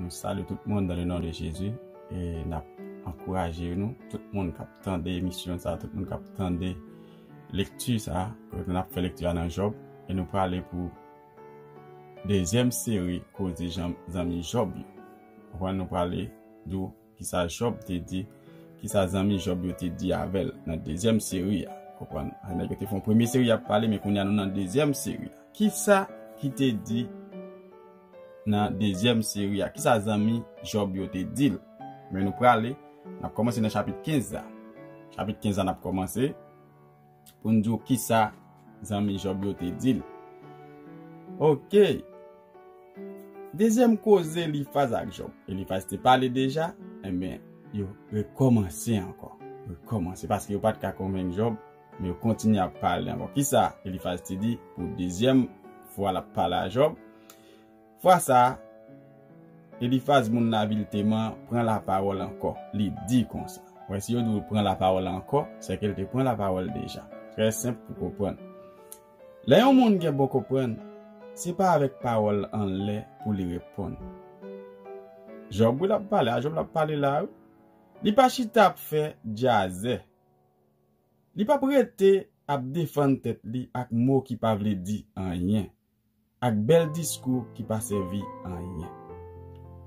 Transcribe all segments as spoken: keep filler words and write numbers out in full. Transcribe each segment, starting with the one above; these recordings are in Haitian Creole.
Nou salye tout moun dans le nom de Jésus e n ap ankouraje nou, tout moun k ap tande emisyon sa, tout moun k ap tande lekti sa, kote n ap fè lekti a nan Jòb, e nou prale pou dezyèm seri koze jan- zanmi Jòb yo. Konprann, nou prale di w kisa Jòb te di, kisa zanmi Jòb yo te di avè l nan dezyèm seri a. Konprann, nèg yo te fè yon premye seri ap pale, men kounye a nou nan dezyèm seri a. Kisa ki te di nan dezyèm seri a? Kisa zanmi Jòb yo te di l? Men nou prale, n ap kòmanse nan chapit kenz la. Chapit kenz la n ap kòmanse pou n di w kisa zanmi Jòb yo te di l. Oke. Dezyèm koze Elifaz ak Jòb. Elifaz te pale deja, enben, yo rekòmanse ankò. Rekòmanse, paske yo pa t ka konvenk Jòb, men yo kontinye ap pale ankò. Kisa Elifaz te di pou dezyèm fwa l ap pale a Jòb? Fwa sa a, Elifaz moun lavil Teman pran lapawòl ankò. Li di konsa. Wè, si yo di w pran lapawòl ankò, sèke l te pran lapawòl deja. Trè senp pou konprann. Lè yon moun gen bon konprann, se pa avèk pawòl anlè pou li reponn. Jòb wi l ap pale, a Jòb l ap pale la wi. Li pa chita ap fè djazè. Li p ap rete ap defann tèt li ak mo ki pa vle di anyen, ak bèl diskou ki pa sèvi anyen.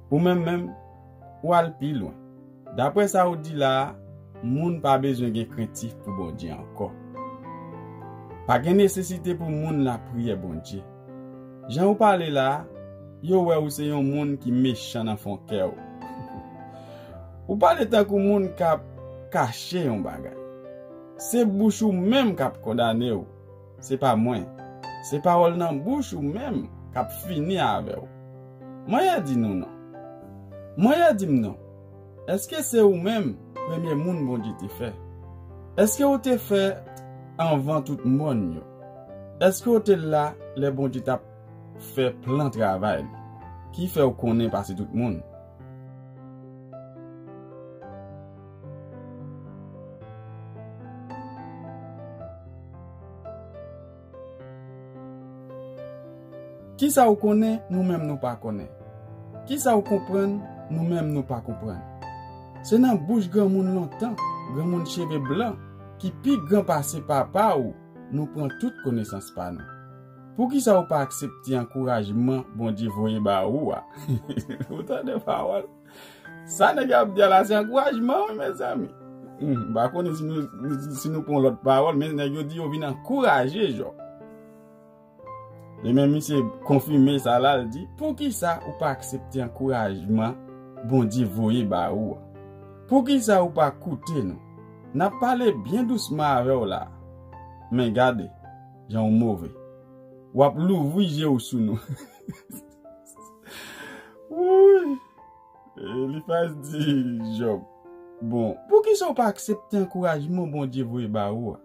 Ou menm menm, ou al pi lwen. Daprè sa ou di la a, moun pa bezwen gen krentif pou Bondye ankò. Pa gen nesesite pou moun lapriyè Bondye. Jan ou pale la a, yo wè ou se yon moun ki mechan nan fon kè w. Ou pale tankou moun k ap kache yon bagay. Se bouch ou menm k ap kondane w, se pa mwen. Se pawòl nan bouch ou menm k ap fini avè w. Mwen ye di nou non. Mwen ye di m non. Èske se ou menm premye moun Bondye te fè? Èske ou te fè anvan tout mòn yo? Èske ou te la lè Bondye t ap fè plan travay li? Ki fè w konnen pase tout moun? Kisa ou konnen, nou menm nou pa konnen? Kisa ou konprann, nou menm nou pa konprann? Se nan bouch granmoun lontan, granmoun cheve blan, ki pi gran pase papa w, nou pran tout konesans pa nou. Poukisa ou pa aksepte ankourajman Bondye voye ba ou a? Ou tande pawòl? Sa nèg yo ap di a la, se ankourajman, wi, mezanmi. Hmm, m pa konnen si nou, si nou pran lòt pawòl, men nèg yo di yo vin ankouraje Jòb. Li menm misye konfime sa la, l di, poukisa ou pa aksepte ankourajman Bondye voye ba ou a? Poukisa ou pa koute nou? N ap pale byen dousman avè w la. Men gade, jan w move. W ap louvri je w sou nou. Wouy! Elifaz di Jòb, bon, poukisa w pa aksepte ankourajman Bondye voye ba ou a?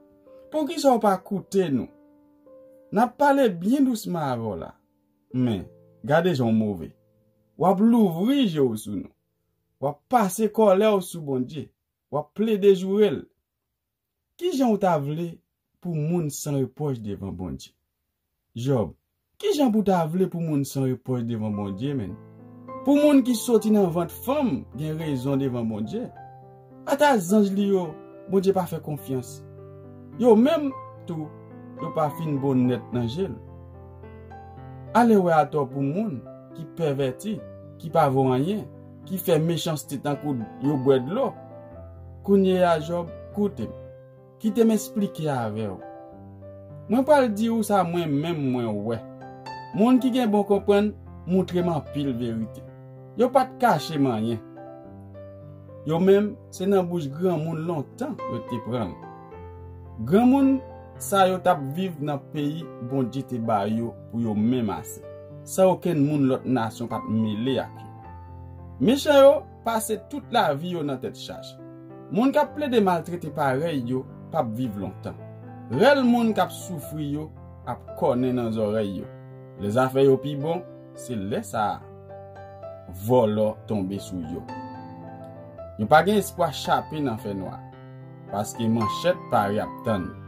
Poukisa w pa koute nou? N ap pale byen dousman avè w la. Men, gade jan w move. W ap louvri je w sou nou. W ap pase kòlè w sou Bondye. W ap plede joure l. Ki jan w ta vle pou moun san repwòch devan Bondye? Jòb, ki jan pou w ta vle pou moun san repwòch devan Bondye, menn? Pou moun ki soti nan vant fanm gen rezon devan Bondye? Ata zanj li yo, Bondye pa fè konfyans. Yo menm tou, yo pa fin bon nèt nan je l. Ale wè atò pou moun ki pèvèti, ki pa vo anyen, ki fè mechanste tankou yo bwè dlo. Kounye a, Jòb, koute m. Kite m esplike avè w. Mwen pral di w sa mwen menm mwen wè. Moun ki gen bon konprann moutre m anpil verite. Yo pa t kache m anyen. Yo menm, se nan bouch granmoun lontan yo te pran l. Granmoun sa yo t ap viv nan peyi Bondye te ba yo pou yo menm ase, san okenn moun lòt nasyon pa t mele ak yo. Mechan yo pase tout lavi yo nan tèt chaje. Moun k ap plede maltrete parèy yo p ap viv lontan. Rèl moun k ap soufri yo ap kònen nan zòrèy yo. Lè zafè yo pi bon, se lè sa a vòlò tonbe sou yo. Yo pa gen espwa chape nan fènwa, paske manchèt pare ap tann yo.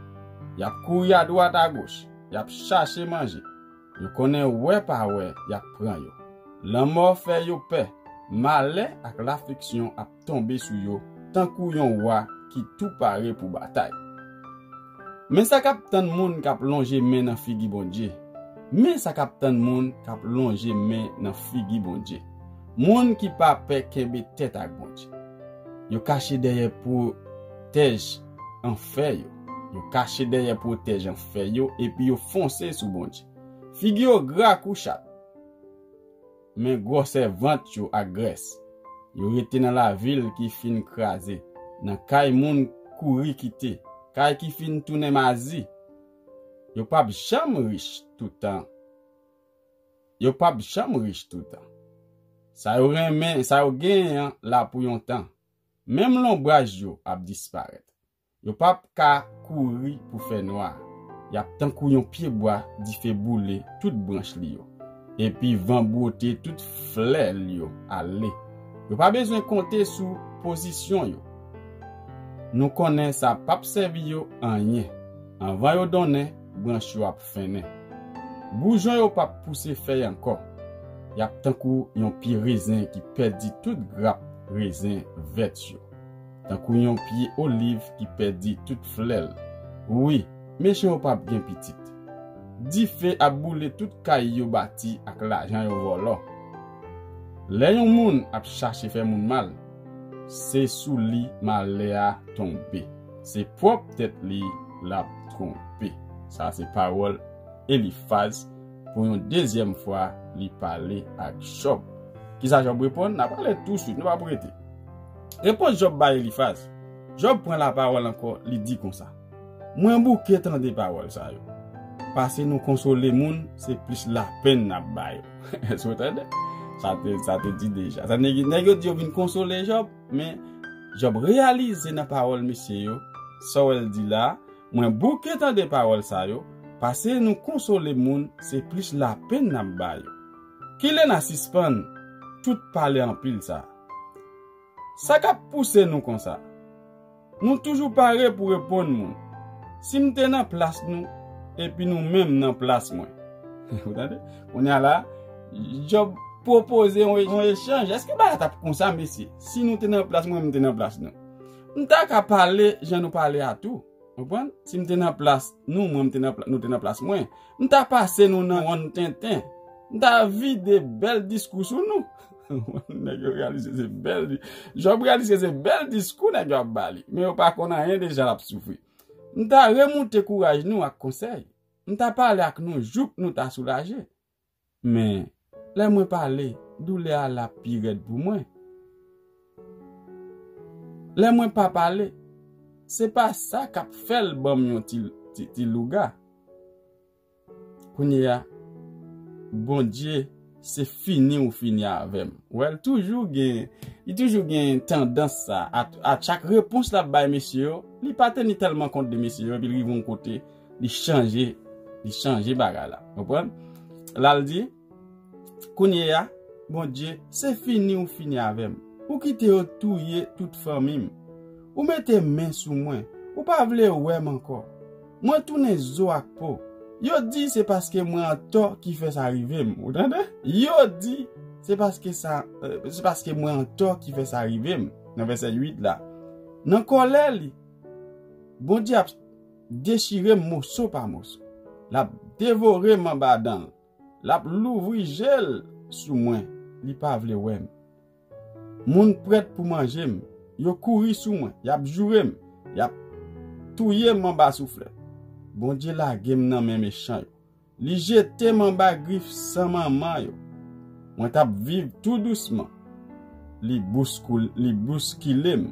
Y ap kouri adwat agoch, y ap chache manje. Yo konnen wè pa wè y ap pran yo. Lanmò fè yo pè. Malè ak lafliksyon ap tonbe sou yo tankou yon wa ki tou pare pou batay. Men sa k ap tann moun k ap lonje men nan figi Bondye. Men sa k ap tann moun k ap lonje men nan figi Bondye. Moun ki pa pè kenbe tèt ak Bondye. Yo kache dèyè pwotèj an fè yo. Yo kache dèyè pwotèj an fè yo epi yo fonse sou Bondye. Figi yo gra kou chat. Men gwosè vant yo ak grès. Yo rete nan lavil ki fin kraze, nan kay moun kouri kite, kay ki fin tounen mazi. Yo p ap janm rich toutan. Yo p ap janm rich toutan. Sa yo renmen, sa yo genyen an la pou yon tan. Menm lonbraj yo ap disparèt. Yo p ap ka kouri pou fènwa. Y ap tankou yon pyebwa dife boule tout branch li yo, epi van bwote tout flè l yo ale. Yo pa bezwen konte sou pozisyon yo. Nou konnen sa p ap sèvi yo anyen. Anvan yo donnen, branch yo ap fennen. Boujon yo p ap pouse fèy ankò. Y ap tankou yon pye rezen ki pèdi tout grap rezen vèt yo. Tankou yon pye oliv ki pèdi tout flè l. Wi, mechan yo p ap gen pitit. Dife ap boule tout kay yo bati ak lajan yo vòlò. Lè yon moun ap chache fè moun mal, se sou li malè a tonbe. Se pwòp tèt li l ap twonpe. Sa se pawòl Elifaz pou yon dezyèm fwa li pale ak Jòb. Kisa Jòb reponn? N a pale touswit, nou p ap rete. Repons Jòb bay Elifaz. Jòb pran lapawòl ankò, li di konsa: Mwen bouke tande pawòl sa yo. Pase nou konsole moun, se plis lapenn n ap ba yo. Èske w tande? Sa te, sa te di deja. Sa nèg, nèg yo di yo vin konsole Jòb, men Jòb reyalize nan pawòl mesye yo, sa w wè l di la, mwen bouke tande pawòl sa yo, pase nou konsole moun, se plis lapenn n ap ba yo. Kilè n a sispann tout pale anpil sa? Sa k ap pouse nou konsa? Nou toujou pare pou reponn moun. Si m te nan plas nou, epi nou menm nan plas mwen. Ou tande? Kounye a la, Jòb pwopoze yon, yon echanj. Èske bagay t ap konsa, mesye? Si nou te nan plas mwen, m te nan plas nou. M ta ka pale jan nou pale a tou. Konprann? Si m te nan plas nou, mwen, m te nan pla-, nou te nan plas mwen, m ta pase nou nan wonn tenten. M ta vide bèl diskou sou nou. Nèg yo reyalize se bèl di-, Jòb reyalize se bèl diskou nèg yo ap ba li. Men yo pa konn anyen deja l ap soufri. M ta remoute kouraj nou ak konsèy. M ta pale ak nou jouk nou ta soulaje. Men, lè mwen pale, doulè a la pi rèd pou mwen. Lè mwen pa pale, se pa sa k ap fè l ban m yon ti, ti, ti louga. Kounye a, Bondye, se fini ou fini avè m. Wè, l toujou gen, li toujou gen tandans sa. A, a chak repons l ap bay mesye yo, li pa teni tèlman kont de mesye yo, epi l rive yon kote, li chanje, li chanje bagay la. Konprann? La l di, kounye a, Bondye, se fini ou fini avè m. Ou kite yo touye tout fanmi m. Ou mete men sou mwen. Ou pa vle wè m ankò. Mwen tounen zo ak po. Yo di se paske mwen antò ki fè sa rive m. Ou tande? Yo di se paske sa, eh, se paske mwen antò ki fè sa rive m. Nan vèsè uit la. Nan kòlè li, Bondye ap dechire m moso pa moso. L ap devore m anba dan l. L ap louvri je l sou mwen. Li pa vle wè m. Moun prèt pou manje m. Yo kouri sou mwen. Y ap joure m. Y ap touye m anba souflèt. Bondye lage m nan men mechan yo. Li jete m anba grif san manman yo. Mwen t ap viv tou dousman. Li bouskou-, li bouskile m.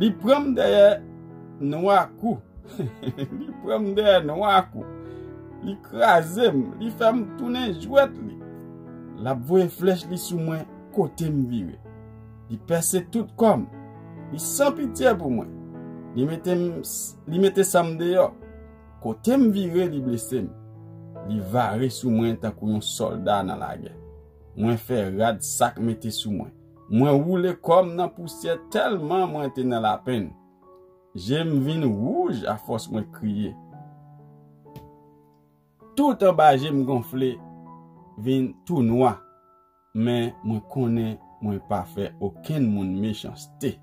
Li pran m dèyè nwa kou. Li pran m dèyè nwa kou. Li kraze m. Li fè m tounen jwèt li. L ap voye flèch li sou mwen kote m vire. Li pèse tout kò m. Li san pitye pou mwen. Li mete m, li mete san m deyò. Kote m vire, li blese m. Li vare sou mwen tankou yon sòlda nan lagè. Mwen fè rad sak mete sou mwen. Mwen woule kò m nan pousyè tèlman mwen te nan lapenn. Je m vin wouj afòs mwen kriye. Tout anba je m gonfle, vin tou nwa. Men mwen konnen mwen pa fè okenn moun mechanste.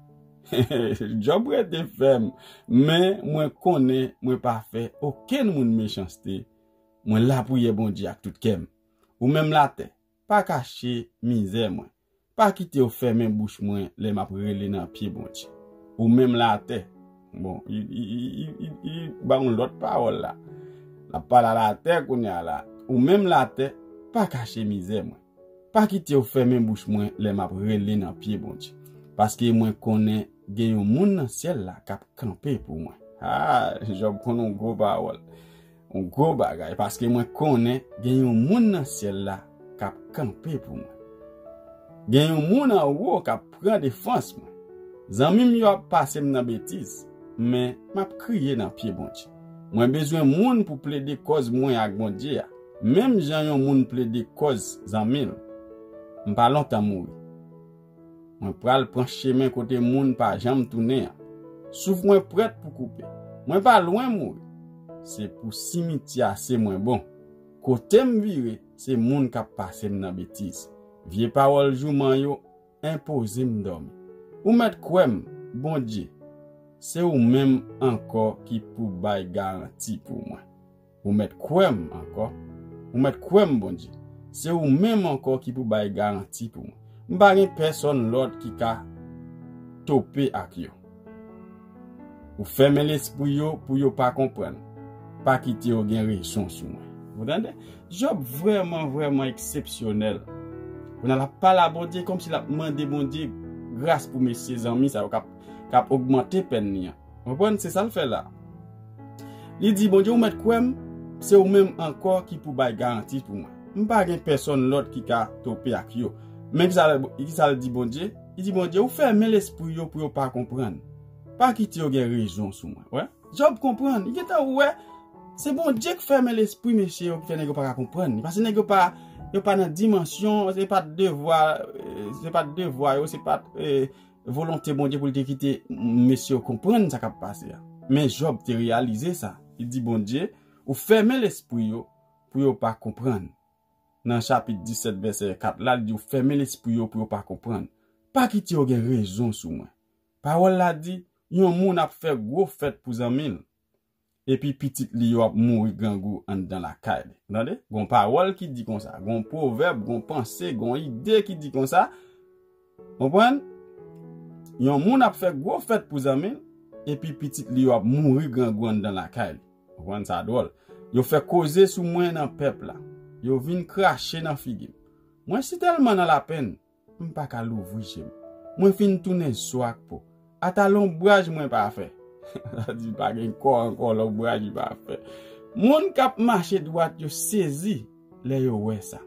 Jòb rete fèm, men mwen konnen mwen pa fè okenn moun mechanste. Mwen lapriyè Bondye ak tout kè m. Ou menm latè, pa kache mizè mwen. Pa kite yo fèmen bouch mwen lè m ap rele nan pye Bondye. Ou menm latè. Bon, li, li, li, li, li ba yon lòt pawòl la. L ap pale a latè kounye a la. Ou menm latè, pa kache mizè mwen. Pa kite yo fèmen bouch mwen lè m ap rele nan pye Bondye. Paske mwen konnen gen yon moun nan syèl la k ap kanpe pou mwen. Ah, Jòb konn yon gwo pawòl. Yon gwo bagay, paske mwen konnen gen yon moun nan syèl la k ap kanpe pou mwen. Gen yon moun anwo k ap pran defans mwen. Zanmi m yo ap pase m nan betiz, men m ap kriye nan pye Bondye. Mwen bezwen moun pou plede kòz mwen ak Bondye a, menm jan yon moun plede kòz zanmi l. M pa lontan mouri. Mwen pral pran chemen kote moun pa janm tounen an. Souf mwen prèt pou koupe. Mwen pa lwen mouri. Se pou simityè a se mwen bon. Kote m vire, se moun k ap pase m nan betiz. Vye pawòl jouman yo enpoze m dòmi. Ou mèt kwè m, Bondye, se ou menm ankò ki pou bay garanti pou mwen. Ou mèt kwè m ankò. Ou mèt kwè m, Bondye. Se ou menm ankò ki pou bay garanti pou mwen. M pa gen pèsonn lòt ki ka tope ak yo. Ou fèmen lespri yo pou yo pa konprann. Pa kite yo gen rezon sou mwen. Ou tande? Jòb vrèman, vrèman eksepsyonèl. Kounye a l ap pale a Bondye kòmsi l ap mande Bondye gras pou mesye zanmi sa yo k ap, k ap ogmante pèn li an. Konprann? Se sa l fè la. Li di, Bondye, ou mèt kwè m, se ou menm ankò ki pou bay garanti pou mwen. M pa gen pèsonn lòt ki ka tope ak yo. Men kisa, kisa l di Bondye? Li di, Bondye, ou fèmen lespri yo pou yo pa konprann. Pa kite yo gen rezon sou mwen. Wè? Jòb konprann. Li gentan wè, se Bondye ki fèmen lespri mesye yo ki fè nèg yo pa ka konprann. Paske nèg yo pa, yo pa nan dimansyon, se pa t devwa, eh, se pa t devwa yo, se pa t, eh, volonte Bondye pou l te kite mesye yo konprann sa k ap pase a. Men Jòb te reyalize sa. Li di Bondye, ou fèmen lespri yo pou yo pa konprann. Nan chapit disèt, vèsè kat la, li di, ou fèmen lespri yo pou yo pa konprann. Pa kite yo gen rezon sou mwen. Pawòl la di, yon moun ap fè gwo fèt pou zanmi l. Epi pitit li yo ap mouri grangou anndan lakay li. Tande? Gon pawòl ki di konsa, gon pwovèb, gon panse, gon ide ki di konsa. Konprann? Yon moun ap fè gwo fèt pou zanmi l, epi pitit li yo ap mouri grangou anndan lakay li. Konprann? Sa dwòl. Yo fè koze sou mwen nan pèp la. Yo vin krache nan figi m. Mwen sitèlman nan lapenn, m pa ka louvri je m. Mwen fin tounen zo ak po. Ata lonbraj mwen pa fè. Sa di pa gen kò ankò, lonbraj li pa fè. Moun k ap mache dwat yo sezi lè yo wè sa.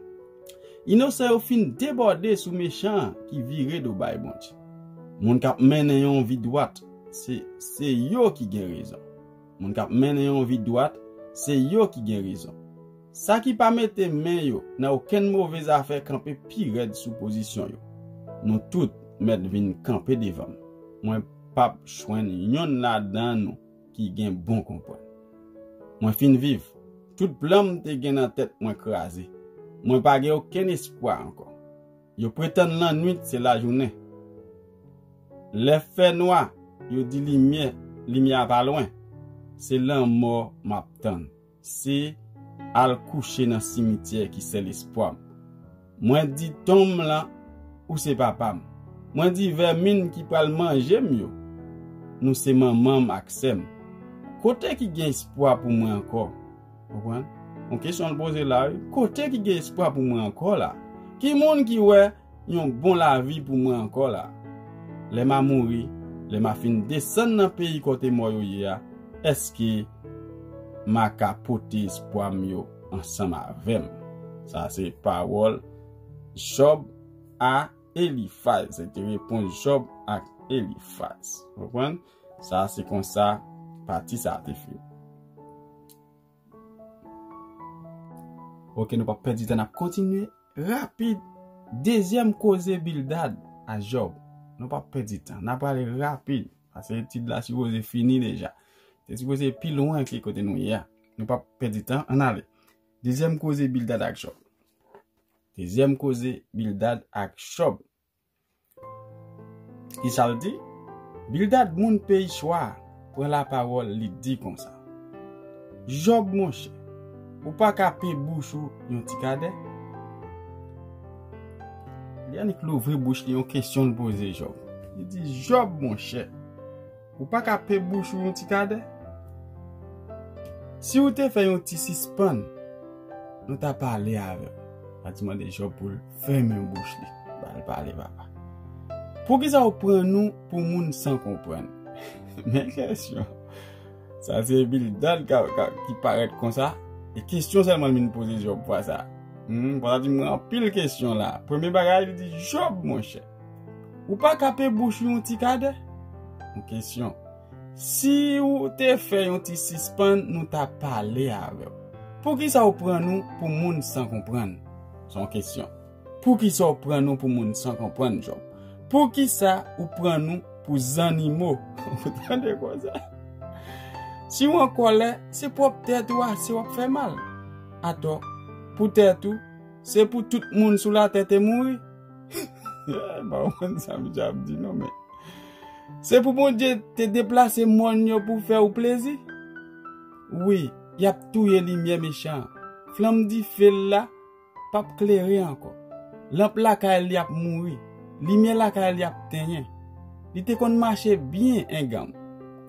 Inosan yo fin debòde sou mechan an ki vire do bay Bondye. Moun k ap mennen yon vi dwat, se, se yo ki gen rezon. Moun k ap mennen yon vi dwat, se yo ki gen rezon. Sa ki pa mete men yo nan okenn move zafè kanpe pi rèd sou pozisyon yo. Nou tout mèt vin kanpe devan m. Mwen p ap jwenn yonn ladan nou ki gen bon konprann. Mwen fin viv. Tout plan m te gen nan tèt mwen kraze. Mwen pa gen okenn espwa ankò. Yo pretann lannwit se lajounen. Lè fè nwa, yo di limyè, limyè a pa lwen. Se lanmò m ap tann. Se al kouche nan simityè ki sèl espwa m. Mwen di tonm lan, ou se papa m. Mwen di vèmin ki pral manje m yo, nou se manman m ak sè m. Kote ki gen espwa pou mwen ankò? Konprann? Yon kesyon l poze la, wi. Kote ki gen espwa pou mwen ankò la? Ki moun ki wè yon bon lavi pou mwen ankò la? Lè m a mouri, lè m a fin desann nan peyi kote mò yo ye a, èske m a ka pote espwa m yo ansanm avè m? Sa se pawòl Jòb a Elifaz. Se te repons Jòb ak Elifaz. Konprann? Sa se konsa pati sa a te fini. Ok, nou p ap pèdi tan, n ap kontinye rapid. Dezyèm koze Bildad a Jòb. Nou p ap pèdi tan, n ap prale rapid. Paske etid la sipoze fini deja. Te sipoze pi lwen ke kote nou ye a. Nou p ap pèdi tan, ann ale. Dezyèm koze Bildad ak Jòb. Dezyèm koze Bildad ak Jòb. Kisa l di? Bildad, moun peyi Chwa, pran lapawòl, li di konsa: Jòb, monchè, ou pa ka pe bouch ou yon ti kadè? Li annik louvri bouch li, yon kesyon l poze Jòb. Li di: Jòb, monchè, ou pa ka pe bouch ou yon ti kadè? Si w te fè yon ti sispann, nou ta pale avè w. Sa di mande Jòb pou l fèmen bouch li. Ba l pale, papa. Poukisa w pran nou pou moun san konprann? Men kesyon. Sa se Bildad ka, ka, ki parèt konsa. E kesyon sèlman l vin poze Jòb fwa sa. Hmm, fwa sa di mwen anpil kesyon la. Premye bagay, li di: Jòb, monchè, ou pa ka pe bouch ou yon ti kadè? Yon kesyon. Si w te fè yon ti sispann, nou ta pale avè w. Poukisa w pran nou pou moun san konprann? Se yon kesyon. Poukisa w pran nou pou moun san konprann, Jòb? Poukisa ou pran nou pou zannimo? Ou tande konsa? Si w an kòlè, se pwòp tèt ou ase w ap fè mal. Atò, pou tèt ou, se pou tout moun sou latè te mouri. Eh, pa konn sa misye ap di non, men. Se pou Bondye te deplase mòn yo pou fè w plezi? Wi, y ap touye limyè mechan an. Flanm dife l la p ap klere ankò. Lanp lakay li ap mouri. Limyè lakay li ap tenyen. Li te konn mache byen enganm.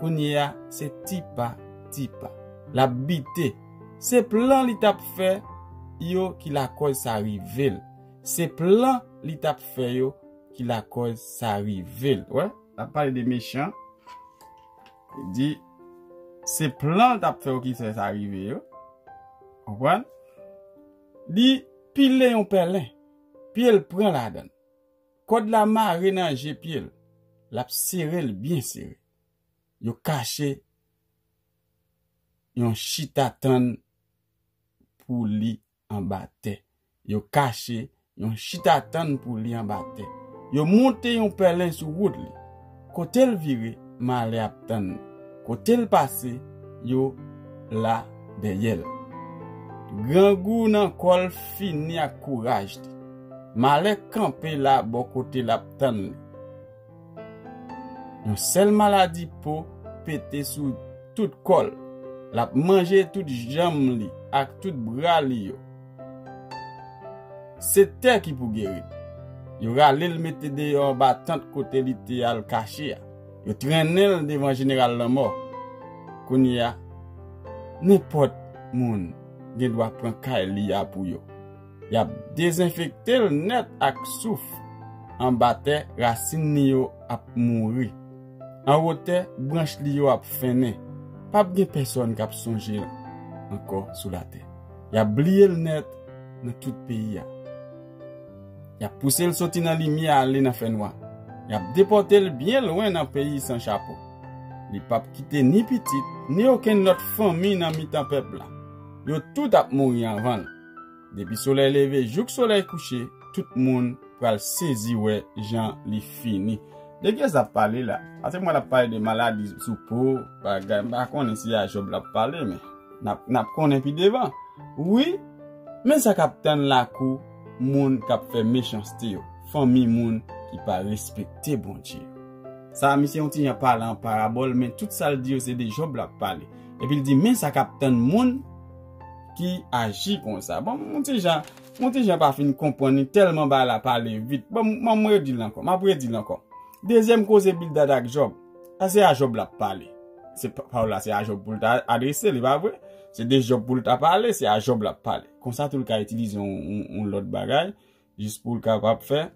Kounye a, se ti pa, ti pa. L ap bite. Se plan li t ap fè yo ki lakòz sa rive l. Se plan li t ap fè yo ki lakòz sa rive l. Wè, l ap pale de mechan. Li di, se plan l t ap fè yo ki fè sa rive yo. Konprann? Li pile yon pèlen, pye l pran ladan l. Kòd la mare nan je pye l. L ap sere l byen sere. Yo kache yon chita tann pou li anba tè. Yo kache yon chita tann pou li anba tè. Yo monte yon pèlen sou wout li. Kote l vire, malè ap tann li. Kote l pase, yo la dèyè l. Grangou nan kò l fini ak kouraj li. Malè kanpe la bò kote l ap tann li. Yon sèl maladi po pete sou tout kò l. L ap manje tout janm li ak tout bra li yo. Se tè ki pou geri l. Yo rale l mete deyò anba tant kote li te al kache a. Yo trennen l devan jeneral lanmò. Kounye a, nenpòt moun gen dwa pran kay li a pou yo. Y ap dezenfekte l nèt ak souf. Anba tè, rasin li yo ap mouri. Anwo tè, branch li yo ap fennen. P ap gen pèsòn k ap sonje l ankò sou latè. Y ap bliye l nèt nan tout peyi a. Y ap pouse l soti nan limyè ale nan fènwa. Y ap depòte l byen lwen nan peyi san chapo. Li p ap kite ni pitit, ni okenn lòt fanmi nan mitan pèp la. Yo tout ap mouri anvan l. Depi solèy leve jouk solèy kouche, tout moun pral sezi wè jan li fini. De kiyès l ap pale la? Paske mwen l ap pale de maladi sou po, bagay, m pa konnen si a Jòb l ap pale, men n ap, n ap konnen pi devan. Wi, men sa k ap tann lakou moun k ap fè mechanste yo, fanmi moun ki pa respekte Bondye yo. Sa a, misye yon ti jan pale an parabòl, men tout sa l di yo, se de Jòb l ap pale. Epi l di, men sa k ap tann moun ki aji konsa. Bon, yon ti jan, yon ti jan pa fin konprann li, tèlman bagay la pale vit. Bon, m, m redi l ankò, m ap redi l ankò. Dezyèm koze Bildad ak Jòb. Sa se a Jòb l ap pale. Se pa, pawòl la, se a Jòb pou l ta adrese, li pa vre? Se de Jòb pou l ta pale, se a Jòb l ap pale. Konsa tou l ka itilize yon, yon, yon lòt bagay, jis pou l kapab fè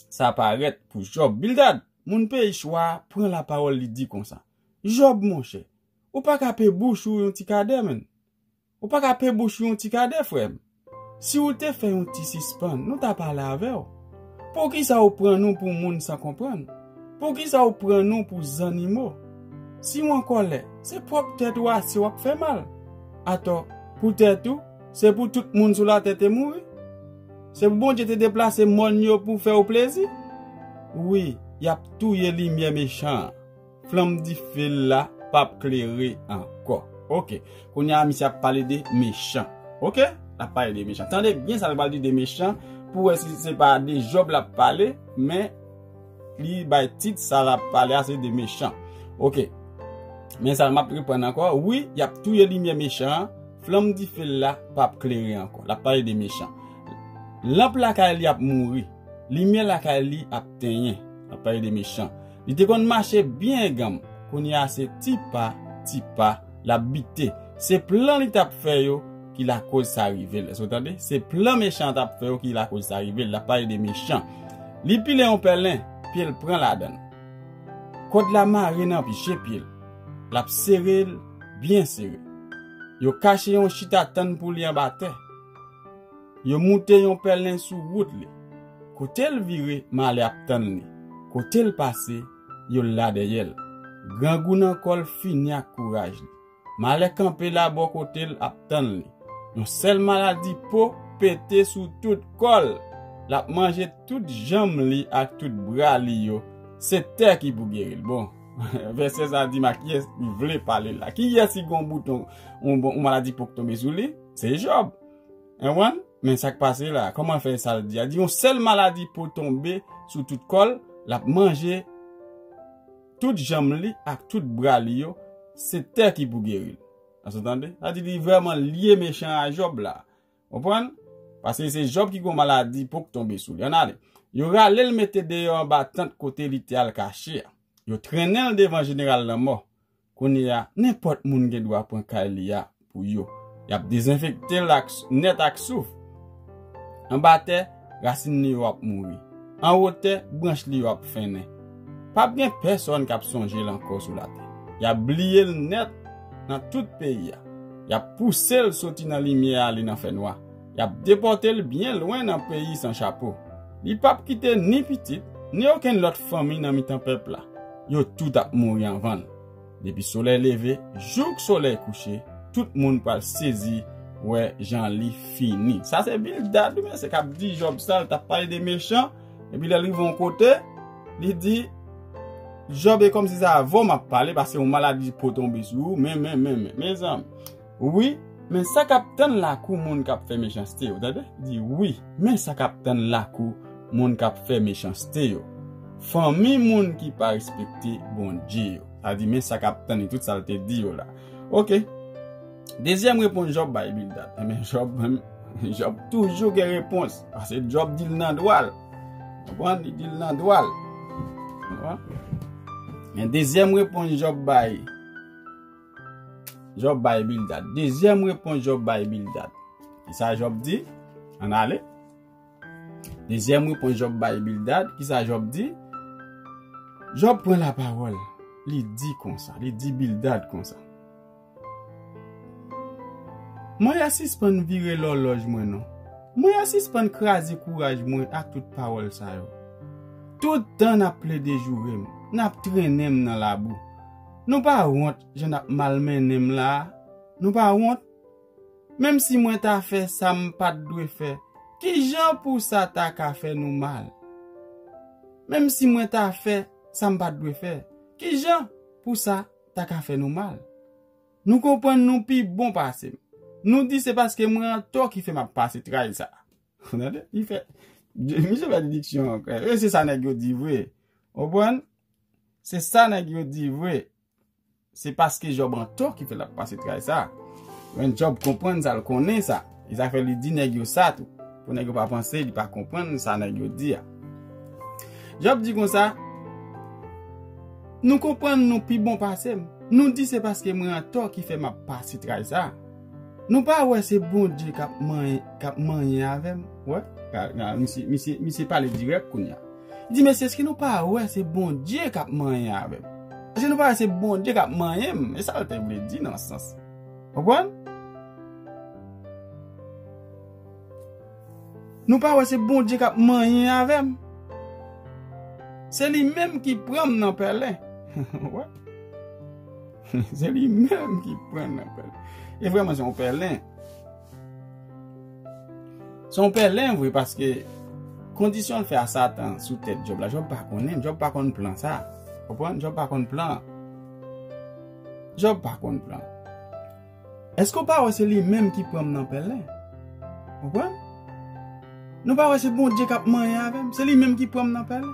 sa parèt pou Jòb. Bildad, moun peyi Chwa a, pran lapawòl, li di konsa: Jòb, monchè, ou pa ka pe bouch ou yon ti kadè, menn. Ou pa ka pe bouch ou yon ti kadè, frè m. Si w te fè yon ti sispann, nou ta pale avè w. Poukisa w pran nou pou moun san konprann? Poukisa w pran nou pou zannimo? Si w an kòlè, se pwòp tèt ou ase w ap fè mal. Atò, pou tèt ou, se pou tout moun sou latè te mouri? Se pou Bondye te deplase mòn yo pou fè w plezi? Wi, y ap touye limyè mechan an. Flanm dife l la p ap klere ankò. Oke. Kounye a, misye ap pale de mechan. Oke? L ap pale de mechan. Tande byen sa l pral di de mechan, pou wè si se pa de Jòb l ap pale, men Li bay tit sa l ap pale a se de mechan. Oke. Men sa m ap reprann ankò. Wi, y ap touye limyè mechan an. Flanm dife l la p ap klere ankò. L ap pale de mechan. Lanp lakay li ap mouri. Limyè lakay li ap tenyen. L ap pale de mechan. Li te konn mache byen ganm. Kounye a se ti pa, ti pa, l ap bite. Se plan li t ap fè yo ki lakoz sa rive l. Èske w tande? Se plan mechan an t ap fè yo ki lakoz sa rive l. L ap pale de mechan. Li pile yon pèlen, pye l pran ladan l. Kòd la mare nan je pye l. L ap sere l byen sere. Yo kache yon chita tann pou li anba tè. Yo moute yon pèlen sou wout li. Kote l vire, malè ap tann li. Kote l pase, yo la dèyè l. Grangou nan kò l fini ak kouraj li. Malè kanpe la bò kote l ap tann li. Yon sèl maladi po pete sou tout kò l. L ap manje tout janm li ak tout bra li yo. Se tè ki pou geri l. Bon, vèsè sa di m a kiyès li vle pale la. Kiyès ki gon bouton, yon, bon, yon maladi po k tonbe sou li? Se Jòb. Enwen, men sa k pase la. Kòman fè sa l di a? Di yon sèl maladi po tonbe sou tout kò l, l ap manje tout janm li ak tout bra li yo, se tè ki pou geri l. Èske w tande? Sa di li vrèman lye mechan a Jòb la. Konprann? Paske se Jòb ki gon maladi po k tonbe sou li. Ann ale. Yo rale l mete deyò anba tant kote li te al kache a. Yo trennen l devan jeneral lanmò. Kounye a, nenpòt moun gen dwa pran kay li a pou yo. Y ap dezenfekte l ak, nèt ak souf. Anba tè, rasin li yo ap mouri. Anwo tè, branch li yo ap fennen. P ap gen pèsonn k ap sonje l ankò sou latè. Y ap bliye l nèt nan tout peyi a. Y ap pouse l soti nan limyè ale nan fènwa. Y ap depòte l byen lwen nan peyi san chapo. Li p ap kite ni pitit, ni okenn lòt fanmi nan mitan pèp la. Yo tout ap mouri anvan l. Depi solèy leve jouk solèy kouche, tout moun pral sezi wè jan li fini. Sa se Bildad, wi, mesye, k ap di Jòb sa, l t ap pale de mechan, epi lè l rive yon kote, li di, Jòb, e kòmsi se avè w m ap pale, paske yon maladi po tonbe sou ou, men, men, men, men, mezanmi. Wi, men sa k ap tann lakou moun k ap fè mechanste yo, tande? Di, wi, men sa k ap tann lakou moun k ap fè mechanste yo. Fanmi moun ki pa respekte Bondye yo. Sa di, men sa k ap tann li, tout sa l te di yo la. Oke. Dezyèm repons Jòb bay Bildad. Enben, Jòb, Jòb toujou gen repons. Paske Jòb di l nan dwa l. Konprann? Li di l nan dwa l. Konprann? Men dezyèm repons Jòb bay. Jòb bay Bildad. Dezyèm repons Jòb bay Bildad. Kisa Jòb di? Ann ale. Dezyèm repons Jòb bay Bildad. Kisa Jòb di? Jòb pran lapawòl. Li di konsa. Li di Bildad konsa. Mwen a sispann vire lòlòj mwen non. Mwen a sispann kraze kouraj mwen ak tout pawòl sa yo. Tout tan n ap plede joure m, n ap trennen m nan labou. Nou pa wont jan n ap malmennen m la a? Nou pa wont? Menm si mwen ta fè sa m pa t dwe fè, kijan pou sa ta ka fè nou mal? Menm si mwen ta fè sa m pa t dwe fè, kijan pou sa ta ka fè nou mal? Nou konprann nou pi bon pase m. Nou di se paske mwen antò ki fè m ap pase tray sa. Tande? Li fè, misye fè dediksyon ankò. E se sa nèg yo di vre. Konprann? Se sa nèg yo di vre. Se paske Jòb antò ki fè l ap pase tray sa. Men Jòb konprann sa, l konnen sa. E sa fè li di nèg yo sa tou. Pou nèg yo pa panse li pa konprann sa nèg yo di a. Jòb di konsa, nou konprann nou pi bon pase m. Nou di se paske mwen antò ki fè m ap pase tray sa. Nou pa wè se Bondye k ap manyen, k ap manyen avè m. Wè? Ka, ka, misye, misye, misye pale dirèk kounye a. Li di, mesye, èske nou pa wè se Bondye k ap manyen avè m? Èske nou pa wè se Bondye k ap manyen m? E sa l te vle di nan sans. Konprann? Nou pa wè se Bondye k ap manyen avè m? Se li menm ki pran m nan pèlen. Wè? Se li menm ki pran m nan pèlen. E vrèman, se yon pèlen. Se yon pèlen vre, paske kondisyon l fè a Satan sou tèt Jòb la, Jòb pa konnen, Jòb pa konn plan sa. Konprann? Jòb pa konn plan. Jòb pa konn plan. Èske w pa wè se li menm ki pran m nan pèlen? Konprann? Nou pa wè se Bondye k ap manyen avè m? Se li menm ki pran m nan pèlen.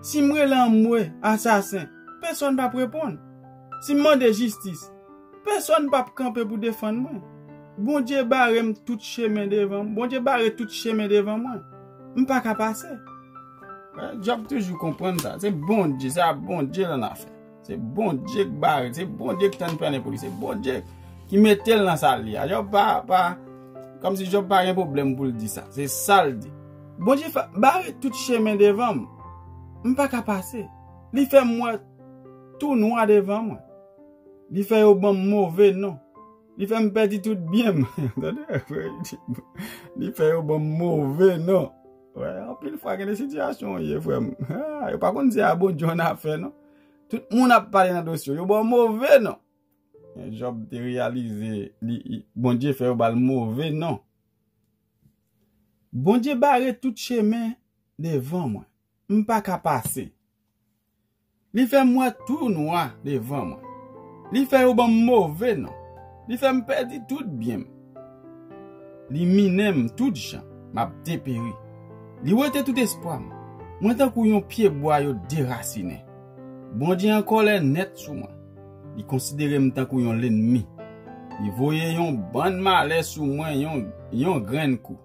Si m rele anmwe, asasen, pèsonn p ap reponn. Si m mande jistis, pèsonn p ap kanpe pou defann mwen. Bondye bare m tout chemen devan m. Bondye bare tout chemen devan mwen. M pa ka pase. Wè, Jòb toujou konprann sa. Se Bondye, se a Bondye l annafè. Se Bondye k bare, se Bondye k tann pèlen pou li, se Bondye ki mete l nan sa l ye a. Jòb pa, pa, kòmsi Jòb pa gen pwoblèm pou l di sa. Se sa l di. Bondye fè, bare tout chemen devan m. M pa ka pase. Li fè m wè tou nwa devan mwen. Li fè yo ban m move non. Li fè m pèdi tout byen m. Tande? Li fè yo ban m move non. Wè, anpil fwa gen de sitiyasyon w ye, frè m. Ah, yo pa konn se a Bondye w annafè non. Tout moun ap pale nan dosye w, yo ba w move non. Men Jòb te reyalize, li, li, Bondye fè yo ba l move non. Bondye bare tout chemen devan mwen. M pa ka pase. Li fè m wè tou nwa devan mwen. Li fè yo ban m move non. Li fè m pèdi tout byen m. Li minen m tout jan, m ap deperi. Li wete tout espwa m. Mwen tankou yon pyebwa yo derasinen. Bondye an kòlè nèt sou mwen. Li konsidere m tankou yon lènmi. Li voye yon bann malè sou mwen yon, yon grenn kou.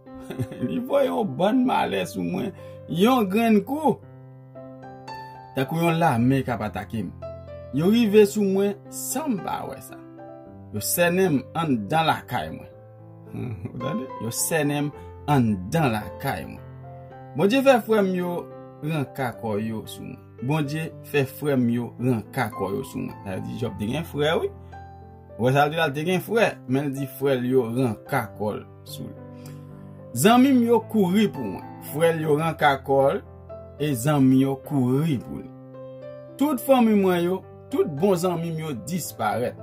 Li voye yon bann malè sou mwen yon grenn kou. Tankou yon lame k ap atake m. Yo rive sou mwen san m pa wè sa. Yo sènen m anndan lakay mwen. Ou tande? Yo sènen m anndan lakay mwen. Bondye fè frè m yo ranka kò yo sou mwen. Bondye fè frè m yo ranka kò yo sou mwen. Sa vle di Jòb te gen frè, wi. Ou wè sa l di la, l te gen frè, men l di frè l yo ranka kò l sou li. Zanmi m yo kouri pou mwen. Frè l yo ranka kò l, e zanmi yo kouri pou li. Tout fanmi mwen yo, tout bon zanmi m yo disparèt.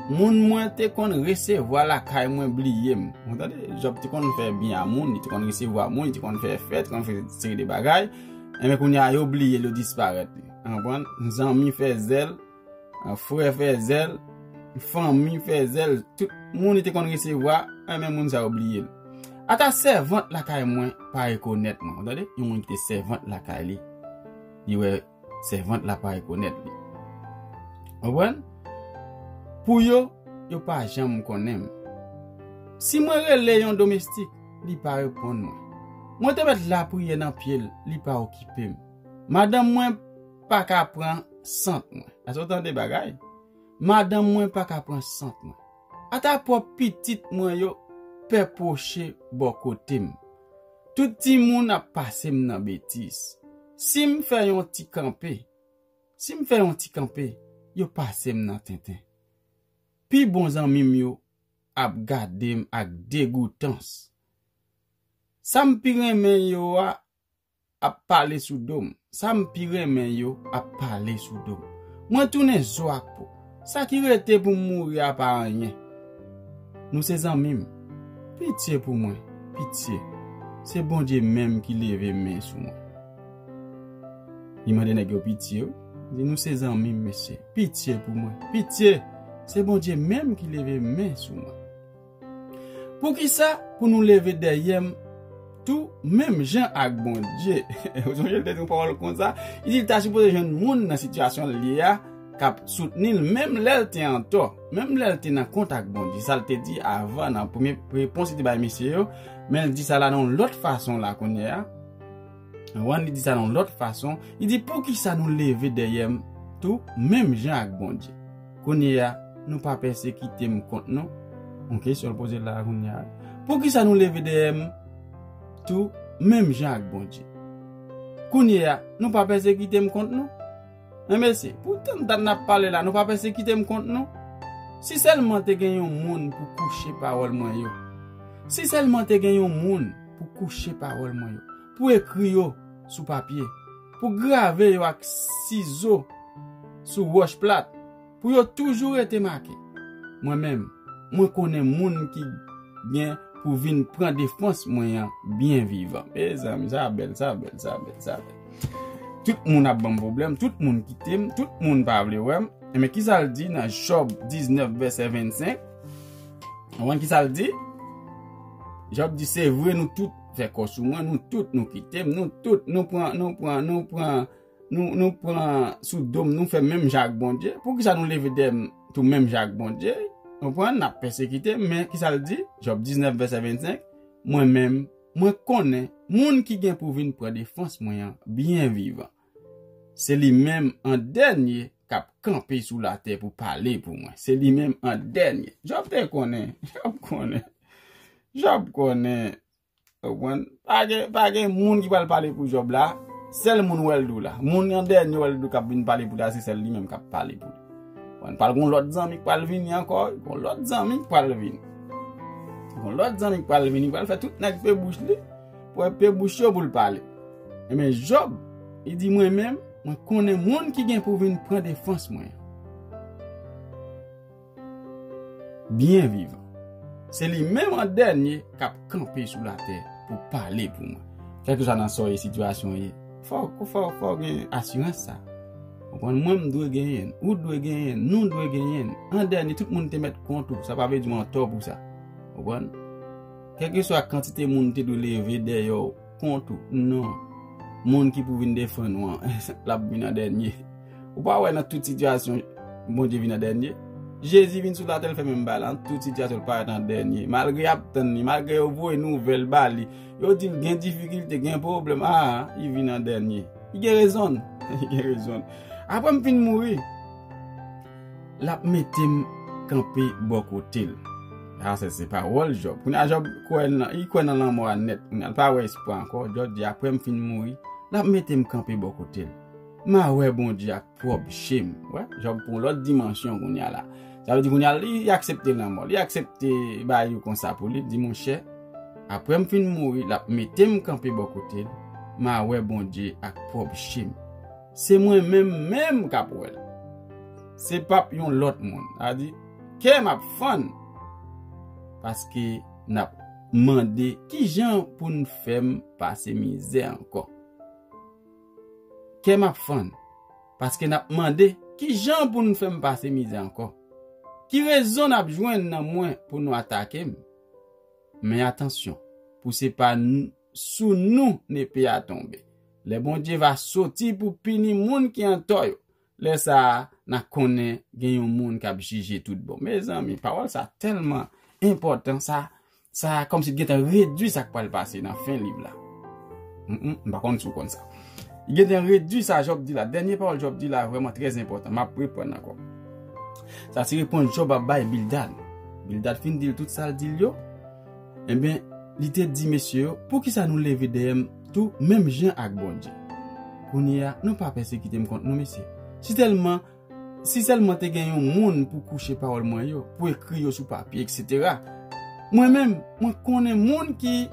Moun mwen te konn resevwa lakay mwen bliye m. Ou tande? Jòb te konn fè byen a moun, li te konn resevwa moun, li te konn fè fèt, konn fè seri de bagay. Enben, kounye a, yo bliye l, yo disparèt li. Ou konprann? Zanmi fè zèl, an, frè fè zèl, fanmi fè zèl, tout moun li te konn resevwa, enben, moun sa yo bliye l. Ata sèvant lakay mwen pa rekonèt mwen. Ou tande? Yon moun ki te sèvant lakay li, li wè sèvant la pa rekonèt li. Konprann? Pou yo, yo pa janm konnen m. Si mwen rele yon domestik, li pa reponn mwen. Mwen te mèt lapriyè nan pye l, li pa okipe m. Madanm mwen pa ka pran sant mwen. Èske w tande bagay? Madanm mwen pa ka pran sant mwen. Ata pwòp pitit mwen yo pè pwoche bò kote m. Tout timoun ap pase m nan betiz. Si m fè yon ti kanpe, si m fè yon ti kanpe, yo pase m nan tenten. Pi bon zanmi m yo ap gade m ak degoutans. Sa m pi renmen yo a ap pale sou do m. Sa m pi renmen yo ap pale sou do m. Mwen tounen zo ak po. Sa ki rete pou m mouri a pa anyen. Nou se zanmi m. Pitye pou mwen. Pitye. Se Bondye menm ki leve men sou mwen. Li mande nèg yo pitye, wi. Li di, nou se zanmi m, mesye. Pitye pou mwen. Pitye. Se Bondye menm ki leve men sou mwen. Poukisa pou nou leve dèyè m tou menm jan ak Bondye? Ou sonje l te di yon pawòl konsa? Li di l ta sipoze jwenn moun nan sitiyasyon l ye a k ap soutni l menm lè l te antò, menm lè l te nan kont ak Bondye. Sa l te di avan nan premye repons li te bay mesye yo, men l di sa la nan yon lòt fason la kounye a. Ou konprann, li di sa nan yon lòt fason. Li di, poukisa nou leve dèyè m tou menm jan ak Bondye? Kounye a, nou pa pèsekite m kont nou. Yon kesyon l poze la kounye a. Poukisa nou leve dèyè m tou menm jan ak Bondye? Kounye a, nou pa pèsekite m kont nou? Men mesye, poutan dat n ap pale la, nou pa pèsekite m kont nou? Si sèlman te gen yon moun pou kouche pawòl mwen yo. Si sèlman te gen yon moun pou kouche pawòl mwen yo, pou ekri yo sou papye, pou grave yo ak sizo sou wòch plat, pou yo toujou rete make. Mwen menm, mwen konnen moun ki gen pou vin pran defans mwen an byen vivan. Mezanmi, sa bèl, sa bèl, sa bèl, sa bèl. Tout moun ap ban m pwoblèm, tout moun kite m, tout moun pa vle wè m. Enben, kisa l di nan Jòb diznèf, vèsè vennsenk? Ou konprann kisa l di? Jòb di, se vre, nou tout fè kò sou mwen, nou tout nou kite m, nou tout nou pran, nou pran, nou pran nou, nou pran sou do m, nou fè menm jan ak Bondye. Poukisa nou leve dèyè m tou menm jan ak Bondye? Konprann, n ap pèsekite, men kisa l di? Jòb diznèf, vèsè vennsenk, mwen menm, mwen konnen moun ki gen pou vin pran defans mwen an byen vivan. Se li menm an dènye k ap kanpe sou latè pou pale pou mwen. Se li menm an dènye. Jòb te konnen. Jòb konnen. Jòb konnen. Ou konprann? Pa gen, pa gen moun ki pral pale pou Jòb la. Sèl moun wè l dou la. Moun an dènye wè l dou k ap vin pale pou li la, se sèl li menm k ap pale pou li. Ou konprann? Pral gon lòt zanmi k pral vini ankò. Gon lòt zanmi k pral vini. Gon lòt zanmi k pral vini. Pral fè tout nèg pe bouch li. Pou pe bouch yo pou l pale. Ebyen, Jòb, li di mwen menm, mwen konnen moun ki gen pou vin pran defans mwen. Byen vivan. Se li menm an dènye k ap kanpe sou latè pou pale pou mwen. Kèlkeswa nan sa w ye, sitiyasyon w ye, fò, fò, fò w gen asirans sa. Ou konprann? Mwen, m dwe genyen l, ou dwe genyen l, nou dwe genyen l. An dènye, tout moun te mèt kont ou. Sa pa vle di w antò pou sa. Ou konprann? Kèlkeswa kantite moun te dwe leve dèyè w kont ou, non. Moun ki pou vin defann ou an, l ap vin an dènye. Ou pa wè nan tout sitiyasyon, Bondye vin an dènye? Jezi vin sou latè, l fè menm bagay la, nan tout sitiyasyon, l parèt an dènye. Malgre y ap tann li, malgre yo voye nouvèl ba li, yo di l gen difikilte, gen pwoblèm, a, li vin an dènye. Li gen rezon l. Li gen rezon l. Apre m fin mouri, l ap mete m kanpe bò kote l. A, se, se pawòl Jòb. Kounye a, Jòb kwè nan, li kwè nan lanmò a nèt. Kounye a, l pa wè espwa ankò. Jòb di, apre m fin mouri, l ap mete m kanpe bò kote l. M a wè Bondye ak pwòp je m. Wè, Jòb pran yon lòt dimansyon kounye a la. Sa vle di kounye a, li aksepte lanmò. Li aksepte bagay yo konsa pou li. Li di, monchè, apre m fin mouri, l ap mete m kanpe bò kote l. M a wè Bondye ak pwòp je m. Se mwen menm menm k ap wè l. Se p ap yon lòt moun. Sa di, kè m ap fann. Paske n ap mande ki jan pou n fè m pase mizè ankò. Kè m ap fann. Paske n ap mande ki jan pou n fè m pase mizè ankò. Ki rezon n ap jwenn nan mwen pou nou atake m? Men atansyon, pou se pa n-, sou nou nepe a tonbe. Lè Bondye va soti pou pini moun ki antò yo, lè sa a, n a konnen gen yon moun k ap jije tout bon. Mezanmi, pawòl sa tèlman enpòtan, sa, sa kòmsi l gentan redui sa k pral pase nan fen liv la. Mm, mm, m pa konn si w konn sa. Li gentan redui sa Jòb di la. Dènye pawòl Jòb di la vrèman trè enpòtan. M ap reprann ankò. Sa se repons Jòb ap bay Bildad. Bildad fin di l tout sa l di l yo. Ebyen, li te di mesye yo, poukisa nou leve dèyè m tou menm jan ak Bondye? Kounye a, nou pa pèsekite m kont nou, mesye. Si tèlman, si sèlman te gen yon moun pou kouche pawòl mwen yo, pou ekri yo sou papye, etsetera. Mwen menm, mwen konnen moun ki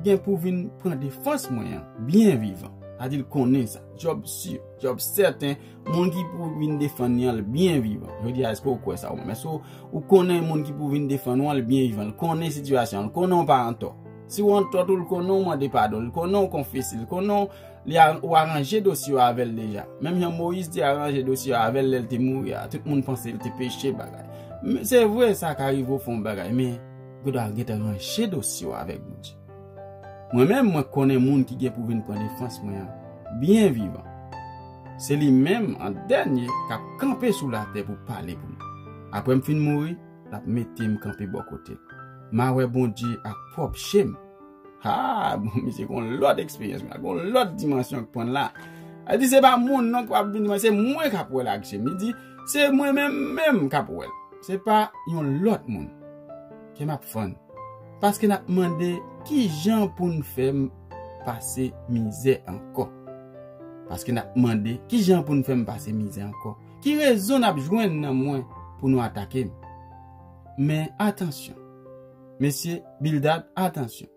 gen pou vin pran defans mwen an, byen vivan. Sa di l konnen sa. Jòb si, Jòb sèten, moun ki pou vin defann li an, l byen vivan. Jodi a, èske w kwè sa ou menm? Èske w, ou konnen moun ki pou vin defann ou an, l byen vivan? L konnen sitiyasyon an, l konnen w pa antò. Si w antò tou, l konnen w mande padon, l konnen w konfese, l konnen w, li a, ou aranje dosye w avè l deja. Menm jan Moyiz te aranje dosye w avè l lè l te mouri a, tout moun panse l te peche bagay. Men se vre, sa ka rive w fè yon bagay, men ou dwe gentan ranje dosye w avèk Bondye. Mwen menm, mwen konnen moun ki gen pou vin pran defans mwen an, byen vivan. Se li menm, an dènye, k ap kanpe sou latè pou pale pou mwen. Apre m fin mouri, l ap mete m kanpe bò kote l. M a wè Bondye ak pwòp je m. Ha, bon, misye gon lòt eksperyans, gon lòt dimansyon k pran la. Sa di se pa moun non k ap vin di mwen, se mwen k ap wè l ak je m. Li di, se mwen menm menm k ap wè l. Se pa yon lòt moun. Kè m ap fann. Paske n ap mande ki jan pou n fè m pase mizè ankò. Paske n ap mande ki jan pou n fè m pase mizè ankò. Ki rezon n ap jwenn nan mwen pou nou atake m? Men atansyon. Mesye Bildad, atansyon.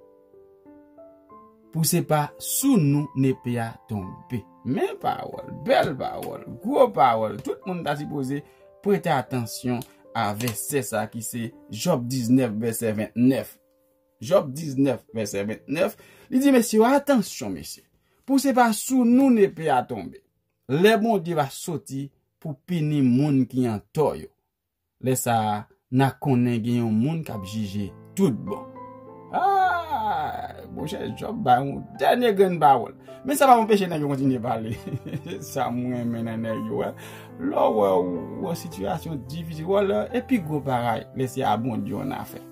Pou se pa sou nou nepe a tonbe. Men pawòl, bèl pawòl, gwo pawòl. Tout moun ta sipoze prete atansyon a vèsè sa ki se Jòb diznèf, vèsè vennèf. Jòb diznèf, vèsè vennèf, li di, mesye, atansyon, mesye. Pou se pa sou nou nepe a tonbe. Lè Bondye va soti pou pini moun ki antò yo. Lè sa a, n a konnen gen yon moun k ap jije tout bon. Ah, Monchè, Jòb bay yon dènye grenn pawòl. Men sa pa anpeche nèg yo kontinye pale. Sa m renmen nan nèg yo, wè. Lè w wè w an sitiyasyon difisil, wè, lè, e pi gwo bagay, lè se a Bondye w an afè.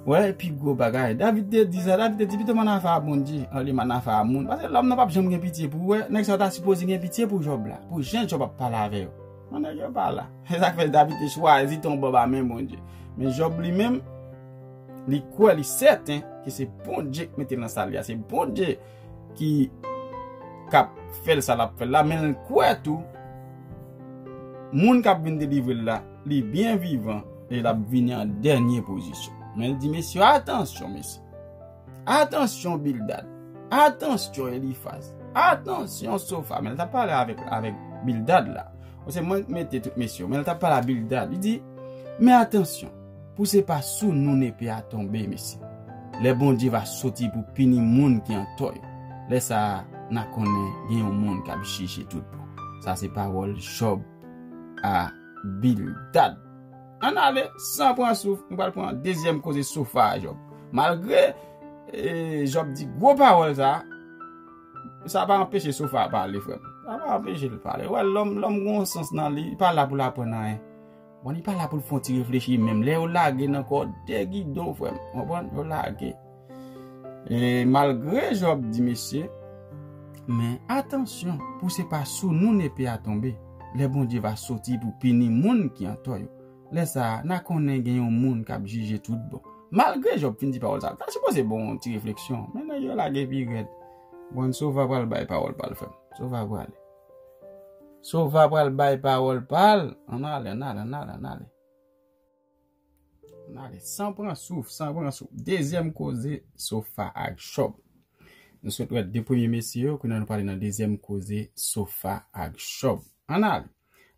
Wè, e pi gwo bagay. David te di sa, David te di, "Pito m an afè a Bondye, olye m an afè a moun." Paske lòm nan p ap janm gen pitye pou ou, wè. Nèg sa ta sipoze gen pitye pou Jòb la, pou jan Jòb ap pale avè yo. Men nèg yo pa la. Se sa k fè David te chwazi tonbe anba men Bondye. Men Jòb li menm, li kwè, li sèten ke se Bondye k mete l nan sa l ye a. Se Bondye ki k ap fè l sa l ap fè l la, men l kwè tou, moun k ap vin delivre l la, li byen vivan, e l ap vini an dènye pozisyon. Men l di, "Mesye, atansyon, mesye. Atansyon, Bildad. Atansyon, Elifaz. Atansyon, Sofa." Men l t ap pale avèk, avèk Bildad la. Ou se mwen k mete tout mesye yo. Men l t ap pale a Bildad. Li di, "Men atansyon, pou se pa sou nou nepe a tonbe, mesye. Lè Bondye va soti pou pini moun ki an tò yo, lè sa a, n a konnen gen yon moun k ap jije tout bon." Sa se pawòl Jòb a Bildad. Ann ale, san pran souf, nou pral pran dezyèm koze Sofa a Jòb. Malgre, e, Jòb di gwo pawòl sa, sa pa anpeche Sofa pale, frè m. Sa pa anpeche l pale. Wè, lòm, lòm gen yon sans nan li, li pa la pou l aprann anyen. Bon, li pa la pou l fè yon ti reflechi menm. Lè yo lage nan kò de gidon, frè m. Konprann? Yo lage. E malgre Jòb di, "Mesye, men atansyon, pou se pa sou nou nepe a tonbe, lè Bondye va soti pou pini moun ki an tò yo. Lè sa a, n a konnen gen yon moun k ap jije tout bon." Malgre Jòb fin di pawòl sa, ta sipoze bon yon ti refleksyon. Men nèg yo lage pi rèd. Bon, Sova pral bay pawòl pa l, frè m. Sova prale. Sova pral bay pawòl pa l. Ann ale, ann ale, ann ale, ann ale. Ann ale, san pran souf, san pran souf. Dezyèm koze Sofa ak Jòb. Nou sot wè de premye mesye yo, kounye a nou prale nan dezyèm koze Sofa ak Jòb. Ann ale.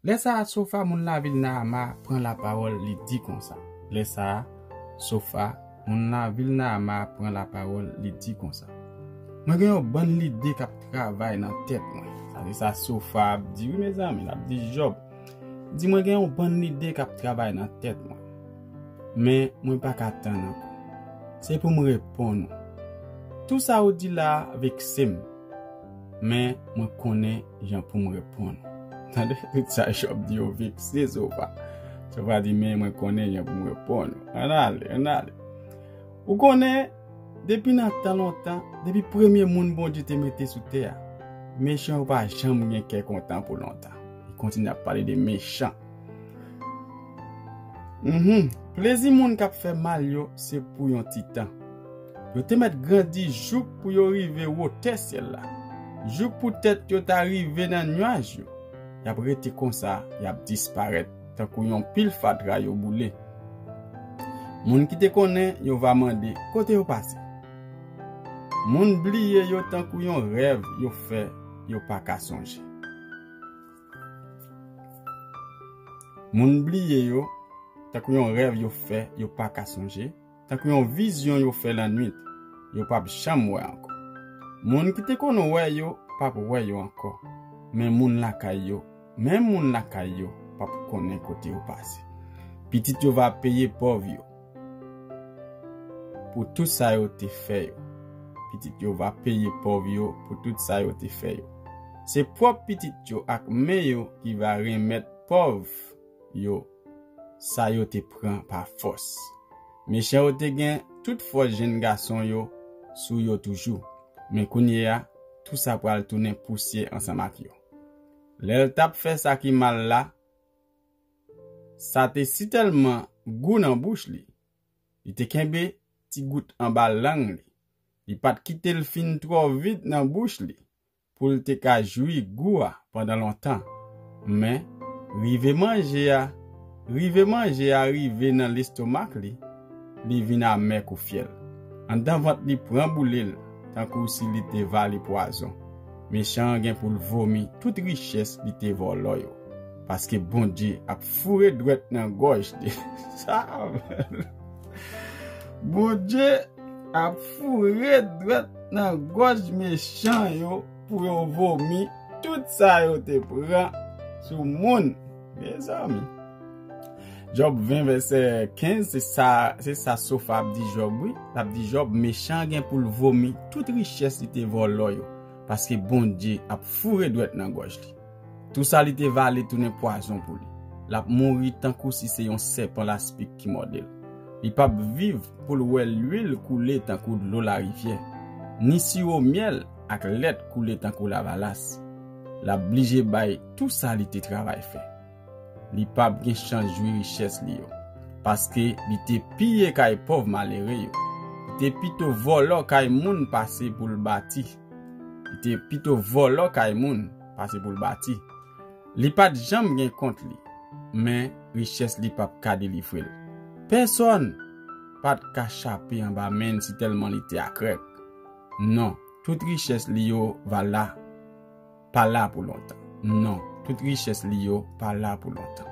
Lè sa a, Sofa, moun lavil Naama, pran lapawòl, li di konsa. Lè sa a, Sofa, moun lavil Naama, pran lapawòl, li di konsa. Mwen gen yon bann lide k ap travay nan tèt mwen. Sa se sa Sofa ap di, wi, mezanmi, l ap di Jòb. Di, mwen gen yon bann lide k ap travay nan tèt mwen. Men mwen pa ka tann ankò. Se pou m reponn ou. Tou sa ou di la a vekse m. Men mwen konnen jan pou m reponn ou. Tande tout sa Jòb di yo vekse Sofa. Sofa di, men mwen konnen jan pou m reponn ou. Ann ale, ann ale. Ou konnen, depi nan tan lontan, depi premye moun Bondye te mete sou tè a, mechan yo pa janm gen kè kontan pou lontan. Li kontinye ap pale de mechan. Mhm. Plezi moun k ap fè mal yo se pou yon ti tan. Yo te mèt grandi jouk pou yo rive wotè syèl la, jouk pou tèt yo ta rive nan nyaj yo. Y ap rete konsa, y ap disparèt tankou yon pil fatra yo boule. Moun ki te konnen yo va mande kote yo pase. Moun bliye yo tankou yon rèv yo fè, yo pa ka sonje. Moun bliye yo tankou yon rèv yo fè, yo pa ka sonje, tankou yon vizyon yo fè lannwit, yo p ap janm wè ankò. Moun ki te konn wè yo p ap wè yo ankò, men moun lakay yo, menm moun lakay yo p ap konnen kote yo pase. Pitit yo va peye pòv yo pou tout sa yo te fè yo. Pitit yo va peye pòv yo pou tout sa yo te fè yo. Se pwòp pitit yo ak men yo ki va renmèt pòv yo sa yo te pran pa fòs. Mechan yo te gen tout fòs jenn gason yo sou yo toujou, men kounye a, tou sa pral tounen pousyè ansanm ak yo. Lè l t ap fè sa ki mal la, sa te sitèlman gou nan bouch li. Li te kenbe ti gout anba lang li. Li pa t kite l fin twò vit nan bouch li, pou l te ka jwi gou a pandan lontan. Men, rive manje a, rive manje a rive nan lestomak li, li vin amè kou fyèl. Anndan vant li pran boule l, tankou si li te vale pwazon. Mechan an gen pou l vomi tout richès li te vòlò yo, paske Bondye ap foure dwèt nan gòj li. Sa, Bondye ap foure dwèt nan gòj mechan yo pou yo vomi tout sa yo te pran sou moun. Mezanmi, Jòb ven vèsè kenz, se sa, se sa Sofa ap di Jòb, wi. L ap di Jòb, mechan gen pou l vomi tout richès li te vòlò yo, paske Bondye ap foure dwèt nan gòj li. Tou sa li te vale tounen pwazon pou li. L ap mouri tankou si se yon sèpan laspik ki mòde l. Li p ap viv pou l wè lwil koule tankou dlo larivyè, ni siwo myèl ak lèt koule tankou lavalas. L ap blije bay tou sa li te travay fè. Li p ap gen chans jwi richès li yo, paske li te piye kay pòv malere yo. Li te pito vòlò kay moun pase pou l bati. Li te pito vòlò kay moun pase pou l bati. Li pa t janm gen kont li, men richès li p ap ka delivre l. Pèsonn pa t ka chape anba men l si tèlman li te akrèk. Non, tout richès li yo va la, pa la pou lontan. Non, tout richès li yo pa la pou lontan.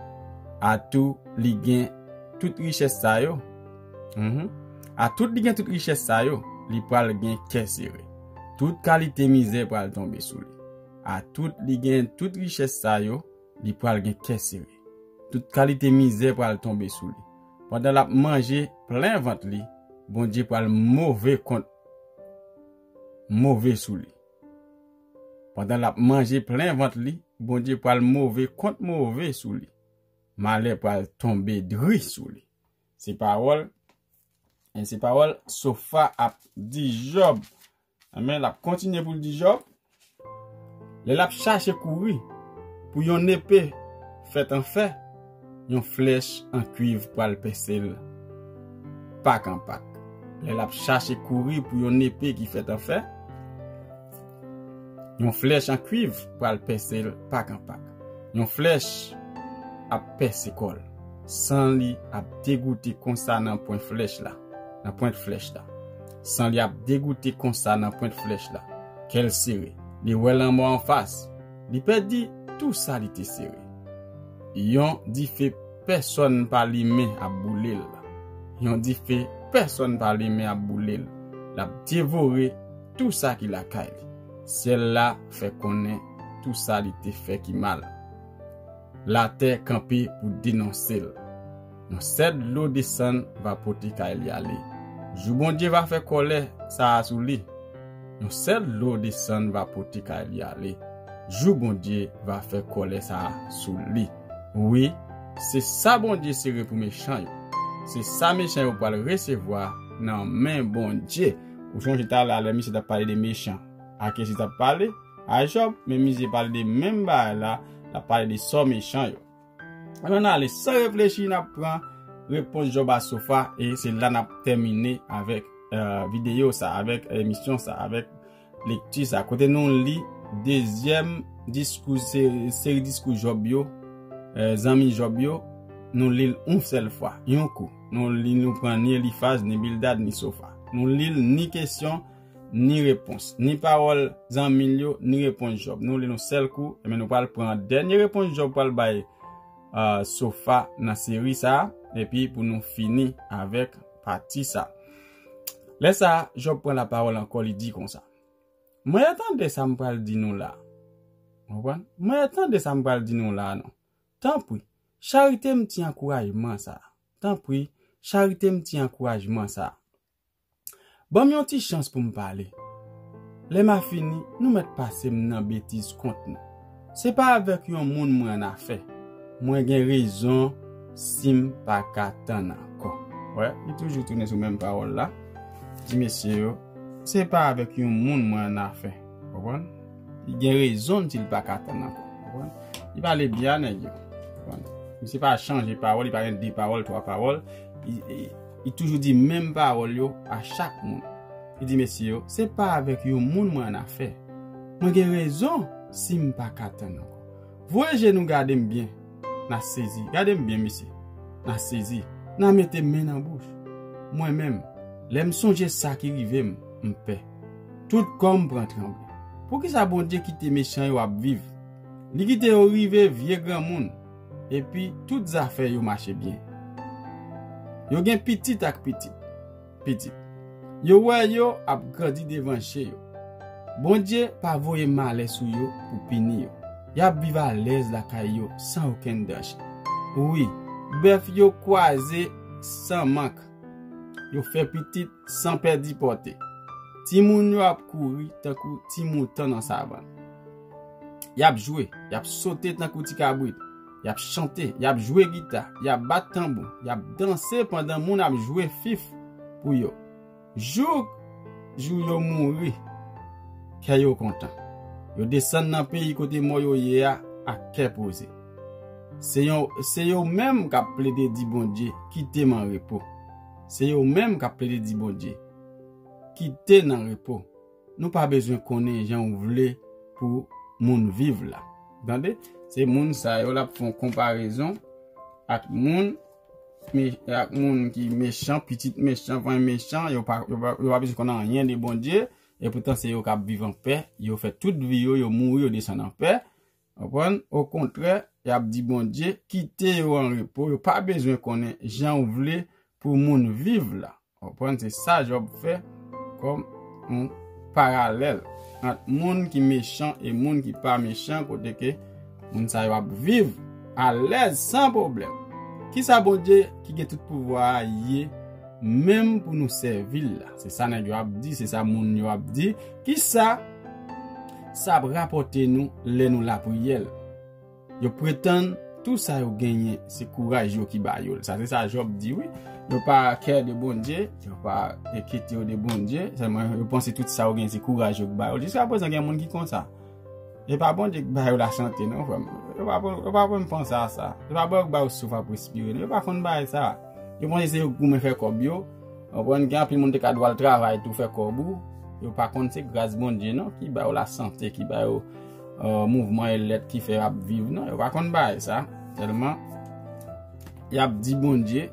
Atou li gen tout richès sa yo, mhm. Atout li gen tout richès sa yo, li pral gen kè sere. Tout kalite mizè pral tonbe sou li. Atout li gen tout richès sa yo, li pral gen kè sere. Tout kalite mizè pral tonbe sou li. Pandan l ap manje plen vant li, Bondye pral move kont move sou li. Pandan l ap manje plen vant li, Bondye pral move kont move sou li. Malè pral tonbe dri sou li. Se pawòl, e se pawòl Sofa ap di Jòb. Amen. L ap kontinye pou l di Jòb. Lè l ap chache kouri pou yon nepe fèt an fè, yon flèch an kwiv pral pèse l pak an pak. Lè l ap chache kouri pou yon nepe ki fèt an fè, yon flèch an kwiv pral pèse l pak an pak. Yon flèch ap pèse kò l. San li ap degoute konsa nan pwen flèch la, nan pwent flèch la. San li ap degoute konsa nan pwent flèch la. Kè l sere. Li wè lanmò anfas. Li pèdi tou sa li te sere. Yon dife pèsonn pa limen ap boule l. Yon dife pèsonn pa limen ap boule l. L ap devore tou sa ki lakay li. Syèl la fè konnen tou sa li te fè ki mal. Latè kanpe pou denonse l. Yon sèl dlo desann va pote kay li ale. Jou Bondye va fè kòlè sa a sou li. Yon sèl dlo desann va pote kay li ale. Jou Bondye va fè kòlè sa a sou li. Wi, se sa Bondye sere pou mechan yo. Se sa mechan yo pral resevwa nan men Bondye. Ou sonje talè a lè misye t ap pale de mechan. A kiyès li t ap pale? A Jòb, men misye pale de menm bagay la, l ap pale de sò mechan yo. Ann ale, san reflechi, n ap pran repons Jòb a Sofa, e se la n ap tèmine avèk, eh, videyo sa, avèk emisyon sa, avèk lekti sa. Kote nou li dezyèm diskou, se-, seri diskou Jòb yo, eh, zanmi Jòb yo, nou li l yon sèl fwa, yon kou. Nou li, nou pran ni Elifaz, ni Bildad, ni Sofa. Nou li l ni kesyon, ni repons, ni pawòl zanmi l yo, ni repons Jòb. Nou li l yon sèl kou, ebyen nou pral pran dènye repons Jòb pral bay, ah, Sofa nan seri sa a, epi pou nou fini avèk pati sa a. Lè sa a, Jòb pran lapawòl ankò, li di konsa: Mwen, tande sa m pral di nou la. Konprann? Mwen, tande sa m pral di nou la, non. Tanpri, charite m ti ankourajman sa a. Tanpri, charite m ti ankourajman sa a. Ban m yon ti chans pou m pale. Lè m a fini, nou mèt pase m nan betiz kont nou. Se pa avèk yon moun mwen annafè. Mwen gen rezon si m pa ka tann ankò. Wè, li toujou tounen sou menm pawòl la. Di mesye yo, se pa avèk yon moun mwen annafè. Konprann? Li gen rezon si l pa ka tann ankò. Konprann? Li pale byen a nèg yo. Konprann? Misye pa chanje pawòl, li pa gen de pawòl, twa pawòl. Li, li, li toujou di menm pawòl yo a chak moun. Li di mesye yo, se pa avèk yon moun mwen annafè. Mwen gen rezon si m pa ka tann ankò. Voye je nou gade m byen. N a sezi. Gade m byen, mesye. N a sezi. N a mete men nan bouch. Mwen menm, lè m sonje sa ki rive m, m pè. Tout kò m pran tranble. Poukisa Bondye kite mechan yo ap viv? Li kite yo rive vye granmoun, epi tout zafè yo mache byen. Yo gen pitit ak pitit pitit. Yo wè yo ap grandi devan je yo. Bondye pa voye malè sou yo pou pini yo. Y ap viv alèz lakay yo san okenn danje. Wi, Bèf yo kwaze san mank. Yo fè pitit san pèdi pòte. Timoun yo ap kouri tankou ti mouton nan savann. Y ap jwe, y ap sote tankou ti kabrit. Y ap chante, y ap jwe gita, y ap bat tanbou, y ap danse pandan moun ap jwe fif pou yo. Jouk jou yo mouri, kè yo kontan. Yo desann nan peyi kote mò yo ye a ak kè poze. Se yo, se yo menm k ap plede di Bondye, "Kite m an repo." Se yo menm k ap plede di Bondye, "Kite n an repo." Nou pa bezwen konnen jan w vle pou moun viv la. Tande? Se moun sa yo l ap fè yon konparezon ak moun, me- ak moun ki mechan, pitit mechan, fanmi mechan, yo pa, yo pa, yo pa bezwen konn anyen de Bondye, e poutan se yo k ap viv an pè, yo fè tout vi yo, yo mouri, yo desann an pè. Konprann? Okontrè, y ap di Bondye, "Kite yo an repo." Yo pa bezwen konnen jan w vle pou moun viv la. Konprann? Se sa Jòb fè kòm yon paralèl ant moun ki mechan e moun ki pa mechan, kote ke moun sa yo ap viv alèz, san pwoblèm. Kisa Bondye ki gen tout pouvwa a ye menm pou nou sèvi l la? Se sa nèg yo ap di, se sa moun yo ap di. Kisa sa ap rapòte nou lè nou lapriyè l? Yo pretann tou sa yo genyen se kouraj yo ki ba yo l. Sa se sa Jòb di, wi. Yo pa kè de Bondye, yo pa enkyete yo de Bondye, sèlman yo panse tout sa yo genyen se kouraj yo ki ba yo l. Jiska prezan gen moun ki konsa. E pa Bondye ki ba yo lasante, non, frè m. Yo pa, yo pa konn panse a sa. Yo pa Bondye ki ba yo souf ap respire, non. Yo pa konn bagay sa. Yo panse se yo ki goumen fè kòb yo. Konprann, gen anpil moun te ka dwe al travay tou fè kòb ou. Yo pa konn se gras Bondye, non, ki ba yo lasante, ki ba yo, euh, mouvman e lèt ki fè y ap viv, non. Yo pa konn bagay sa. Sèlman, y ap di Bondye,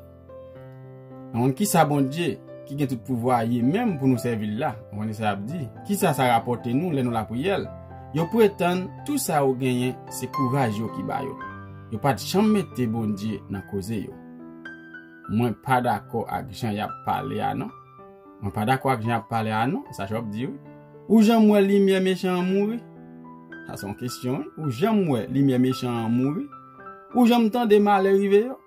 nou konn kisa Bondye ki gen tout pouvwa a ye menm pou nou sèvi l la? Ou konn sa y ap di? Kisa sa rapòte nou lè nou lapriyè l? Yo pretann tou sa yo genyen se kouraj yo ki ba yo. Yo pa t janm mete Bondye nan koze yo. Mwen pa dakò ak jan y ap pale a, non. Mwen pa dakò ak jan y ap pale a, non. Sa Jòb di, wi. Ou janm wè limyè mechan an mouri? Sa se yon kesyon, wi. Ou janm wè limyè mechan an mouri? Ou janm tande malè rive yo?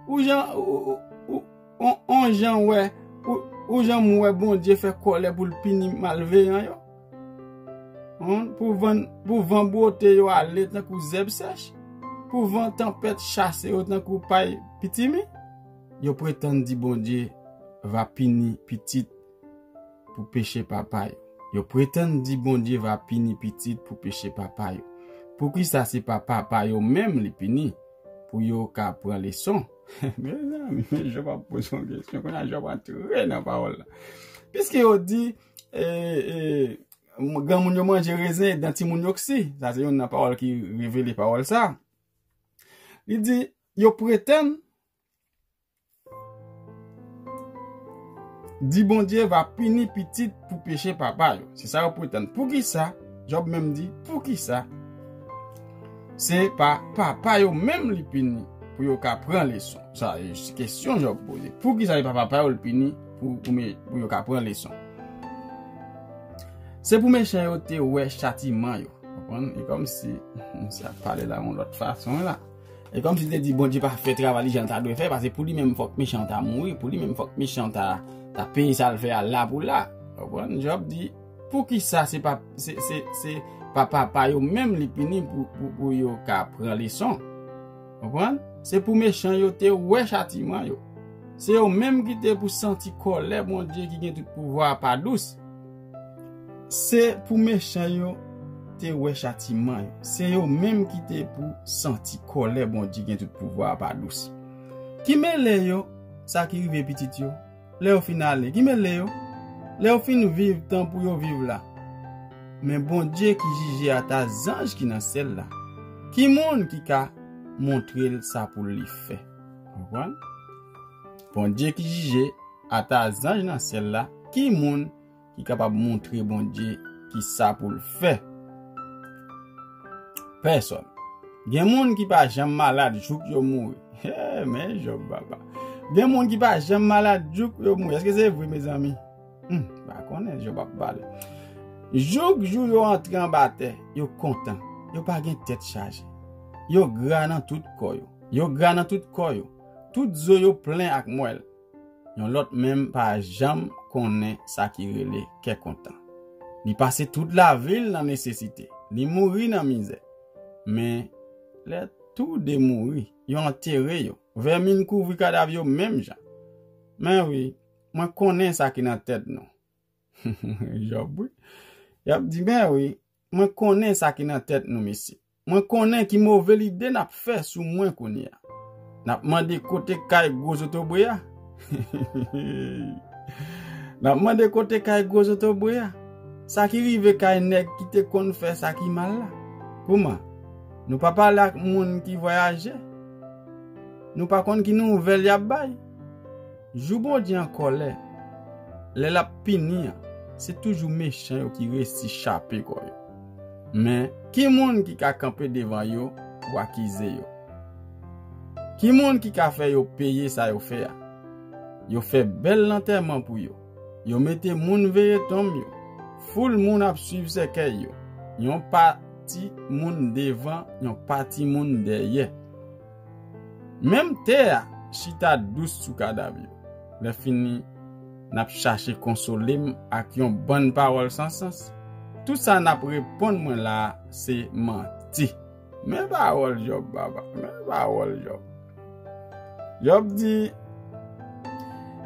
Ou jan, ou, ou, ou, ou, on jan wè, ou, ou janm wè Bondye fè kòlè pou l pini malveyan yo? Hum, pou van, pou van bwote yo ale tankou zèb sèch? Pou van tanpèt chase yo tankou pay pitimi? Yo pretann di Bondye va pini pitit pou peche papa yo. Yo pretann di Bondye va pini pitit pou peche papa yo. Poukisa se pa papa yo menm li pini pou yo ka pran leson? Mezanmi, men Jòb ap poze yon kesyon. Kounye a Jòb antre nan pawòl la. Piske yo di, e, e, granmoun yo manje rezen, dan timoun yo ksi. Sa se youn nan pawòl ki revele pawòl sa. Li di, yo pretann di Bondye va pini pitit pou peche papa yo. Se sa yo pretann. Poukisa? Jòb menm di, poukisa se pa papa yo menm li pini pou yo ka pran leson? Sa se kesyon Jòb poze. Poukisa se pa papa yo l pini pou, pou, me- pou yo ka pran leson? Se pou mechan yo te wè chatiman yo. Konprann? E kòmsi, misye ap pale la yon lòt fason la. E kòmsi li te di Bondye pa fè travay li jan l ta dwe fè, paske pou li menm fòk mechan ta mouri, pou li menm fòk mechan ta, ta peye sa l fè a la pou la. Konprann? Jòb di, poukisa se pa, se, se, se pa papa yo menm li pini pou, pou, pou yo ka pran leson? Konprann? Se pou mechan yo te wè chatiman yo. Se yo menm ki te pou santi kòlè Bondye ki gen tout pouvwa a pa dous. Se pou mechan yo te wè chatiman yo. Se yo menm ki te pou santi kòlè Bondye gen tout pouvwa a pa dous. Ki mele yo, sa ki rive pitit yo, lè yo fin ale? Ki mele yo, lè yo fin viv tan pou yo viv la? Men Bondye ki jije ata zanj ki nan syèl la, ki moun ki ka montre l sa pou li fè? Konprann? Bondye ki jije ata zanj nan syèl la, ki moun ki kapab montre Bondye ki sa pou l fè? Pèsòn. Gen moun ki pa janm malad jouk yo mouri. He, men Jòb papa. Gen moun ki pa janm malad jouk yo mouri. Èske se vre, mezanmi? Hmm, pa konnen Jòb ap pale. Jouk jou yo antre anba tè, yo kontan. Yo pa gen tèt chaje. Yo gra nan tout kò yo. Yo gra nan tout kò yo. tout zo yo plen ak mwèl. Yon lòt menm pa janm konnen sa ki rele kè kontan. Li pase tout lavi l nan nesesite. Li mouri nan mizè. Men, lè toude mouri, yo antere yo. Vèmin kouvri kadav yo menm jan. Men wi, mwen konnen sa ki nan tèt nou. Jòb, wi. Y ap di, men wi, mwen konnen sa ki nan tèt nou, mesye. Mwen konnen ki move lide n ap fè sou mwen kounye a. N ap mande kote kay gwo zotobre a. N ap mande kote kay gwo zotobre a. Sa ki rive kay nèg ki te konn fè sa ki mal la. Kouman? Nou pa pale ak moun ki vwayaje. Nou pa konn ki nouvèl y ap bay. Jou Bondye an kòlè, lè l ap pini an, se toujou mechan yo ki resi chape kò yo. Men, ki moun ki ka kanpe devan yo pou akize yo? Ki moun ki ka fè yo peye sa yo fè a? Yo fè bèl lantèman pou yo. Yo mete moun veye tonm yo. Foul moun ap swiv sèkèy yo. Yon pati moun devan, yon pati moun dèyè. Menm tè a chita dous sou kadav yo. Lè fini, n ap chache konsole m ak yon bann pawòl san sans. Tout sa n ap reponn mwen la a, se manti. Men pawòl Jòb, papa. Men pawòl Jòb. Jòb di,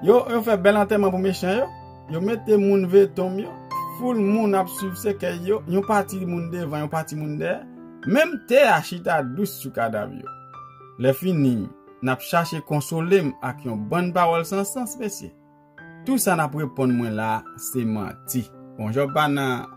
yo, yo fè bèl antèman pou mechan yo. Yo mete moun veye tonm yo. Foul moun ap swiv sèkèy yo. Yon pati moun devan, yon pati moun dèyè. Menm tè a chita dous sou kadav yo. Lè fini, n ap chache konsole m ak yon bann pawòl san sans, mesye. Tou sa n ap reponn mwen la, se manti. Bon, Jòb pa nan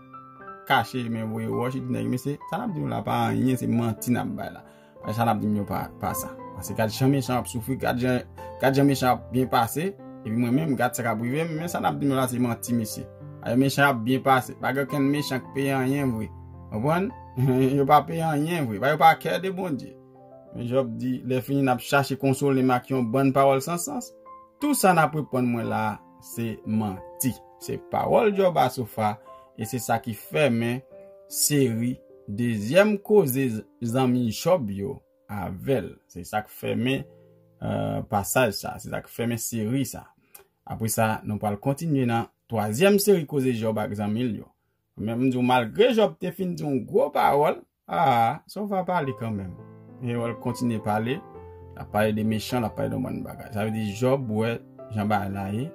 kache men voye wòch, li di nèg, mesye, sa n ap di nou la pa anyen, se manti n ap bay la. Paske sa n ap di m yo pa, pa sa. Paske gad jan mechan ap soufri, gad jan, gad jan mechan ap byen pase, epi mwen menm, gad sa k ap rive m, men sa n ap di m yo la, se manti, mesye. Ayo, mechan ap byen pase. Pa gen okenn mechan k peye anyen vre. Konprann? Yo pa peye anyen vre. Pa, yo pa kè de Bondye. Men Jòb di, lè fini, n ap chache konsole m ak yon bann pawòl san sans. Tou sa n ap reponn mwen la, se manti. Se pawòl Jòb a Sofa, e se sa ki fèmen seri dezyèm koze z-, zanmi Jòb yo avè l. Se sa k fèmen, eh, pasaj sa. Se sa k fèmen seri sa. Apre sa, nou pral kontinye nan twazyèm seri koze Jòb ak zanmi l yo. Men m di w, malgre Jòb te fin di yon gwo pawòl, ah, Sofa pale kanmenm. E w al kontinye pale, l ap pale de mechan, l ap pale de yon bann bagay. Sa vle di Jòb wè jan bagay la ye.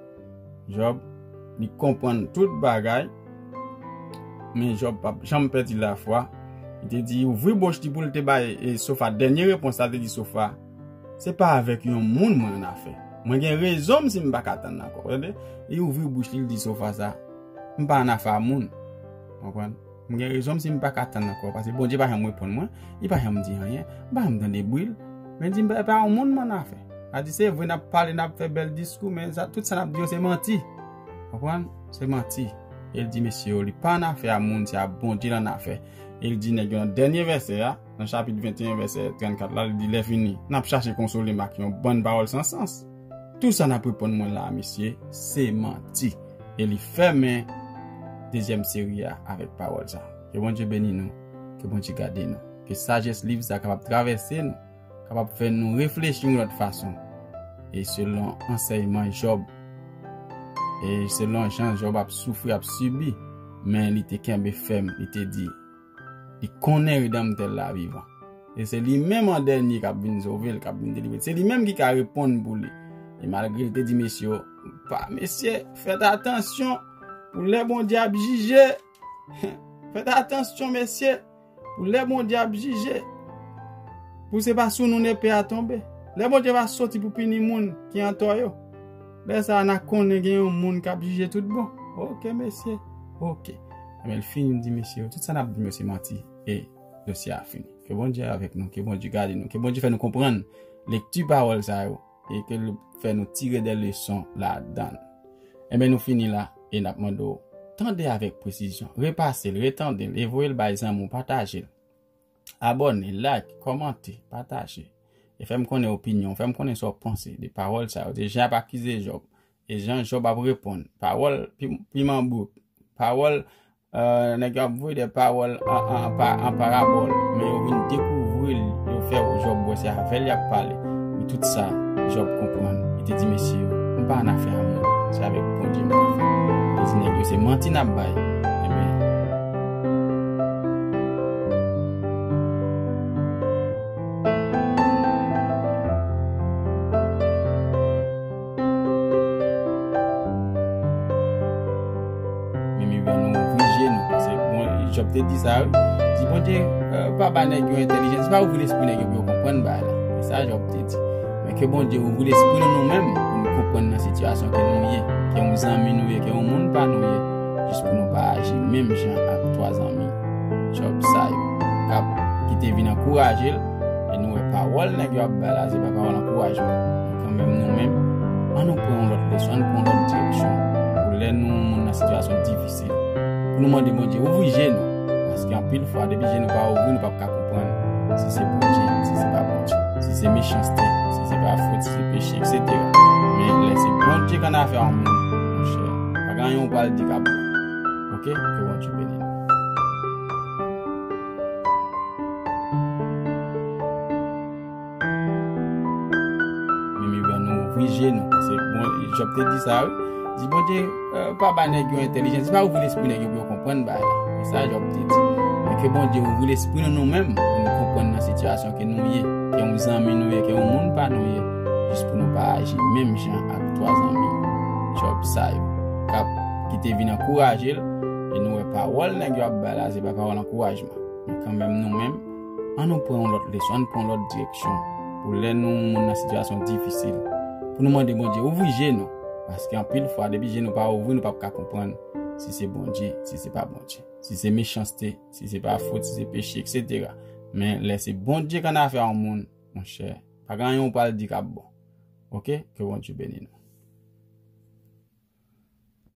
Jòb, li konprann tout bagay. Men Jòb p ap janm pèdi lafwa. Li te di, li ouvri bouch li pou l te bay, e, Sofa dènye repons la, te di Sofa, se pa avèk yon moun mwen annafè. Mwen gen rezon m si m pa ka tann ankò. Tande? Li ouvri bouch li, li di Sofa sa, m pa annafè a moun. Konprann? M gen rezon m si m pa ka tann ankò, paske Bondye pa janm reponn mwen, li pa janm di anyen, m pa janm tande bri l, men di m, e pa yon moun m annafè. Sa di, se vre, n ap pale, n ap fè bèl diskou, men sa, tout sa n ap di yo, se manti. Konprann? Se manti. E l di, mesye yo, li pa annafè a moun, se a Bondye l annafè. E l di nèg yo nan dènye vèsè a, nan chapit venteyen, vèsè trannkat la, li di, lè fini, n ap chache konsole m ak yon bann pawòl san sans. Tou sa n ap reponn mwen la, mesye, se manti. E li fèmen dezyèm seri a avèk pawòl sa. Ke Bondye beni nou, ke Bondye gade nou, ke sajès liv sa kapab travèse nou, kapab fè nou reflechi yon lòt fason. E selon ansèyman Jòb, e selon jan Jòb ap soufri, ap sibi, men li te kenbe fèm, li te di, li konnen Redanmtè l la vivan. E se li menm an dènye k ap vin sove l, k ap vin delivre l. Se li menm ki ka reponn pou li. E malgre l te di mesye yo, pa, mesye, fèt atansyon pou lè Bondye ap jije. Fèt atansyon, mesye, pou lè Bondye ap jije. Pou se pa sou nou nepe a tonbe. Lè Bondye va soti pou pini moun ki antò yo. Lè sa a, n a konnen gen yon moun k ap jije tout bon. Oke, mesye. Oke. Ebyen, l fini, m di, mesye yo, tout sa n ap di m yo, se manti. E dosye a fini. Ke Bondye avèk nou, ke Bondye gade nou, ke Bondye fè nou konprann lekti pawòl sa yo, e ke l fè nou tire de leson ladan l. Ebyen, nou fini la, e n ap mande w, tande avèk presizyon, repase l, retande l, e voye l bay zanmi w, pataje l. Abòne, like, kòmante, pataje. E fè m konnen opinyon w, fè m konnen sa w panse de pawòl sa yo, de jan y ap akize Jòb, e jan Jòb ap reponn. Pawòl pi-, piman bouk, pawòl, eh, nèg yo ap voye de pawòl an, an, an pa-, an parabòl, men yo vin dekouvri l, yo fè Jòb wè se avè l y ap pale. Tout sa, Jòb konprann. Li te di mesye yo, "M pa ann afè a moun, se avèk Bondye m ann afè." Li te di nèg yo, "Se manti n ap bay." Ebyen, men mivè nou ouvri je nou, paske bon, Jòb te di sa, wi. Di, "Bondye, euh, pa ba nèg yo entèlijans, pa ouvri lespri nèg yo pou yo konprann bagay la." Se sa Jòb te di. Men ke Bondye ouvri lespri nou, nou menm, pou nou konprann nan sitiyasyon ke nou ye, ke yon zanmi nou ye, ke yon moun pa nou ye, jis pou nou pa aji menm jan ak twa zanmi Jòb sa yo, k ap, ki te vin ankouraje l, e nou wè pawòl nèg yo ap bay la, se pa pawòl ankourajman. Men kanmenm, nou menm, ann nou pran yon lòt leson, ann pran yon lòt direksyon, pou lè nou moun nan sitiyasyon difisil, pou nou mande Bondye ouvri je nou, paske anpil fwa, depi je nou pa ouvri, nou p ap ka konprann si se Bondye, si se pa Bondye, si se mechanste, si se pa fot, si se peche, etsetera. Men lè se Bondye k ann afè a yon moun, monchè, pa gen anyen ou pral di k ap bon. Oke? Ke Bondye beni nou. Men mivè nou ouvri je nou, paske bon, Jòb te di sa, wi. Di, "Bondye, euh, pa ba nèg yo entèlijans, pa ouvri lespri nèg yo pou yo konprann bagay la." Se sa Jòb te di. Men ke Bondye ouvri lespri nou, nou menm, pou nou konprann nan sitiyasyon ke nou ye, ke yon zanmi nou ye, ke yon moun pa nou ye, jis pou nou pa aji menm jan ak twa zanmi Jòb sa yo, k ap, ki te vin ankouraje l, e nou wè pawòl nèg yo ap bay la, se pa pawòl ankourajman. Men kanmenm, nou menm, ann nou pran yon lòt leson, ann pran yon lòt direksyon, pou lè nou moun nan sitiyasyon difisil, pou nou mande Bondye ouvri je nou, paske anpil fwa, depi je nou pa ouvri, nou p ap ka konprann si se Bondye, si se pa Bondye, si se mechanste, si se pa fot, si se peche, etsetera. Men lè se Bondye k ann afè a yon moun, monchè, pa gen anyen ou pral di k ap bon. Oke? Ke Bondye beni nou.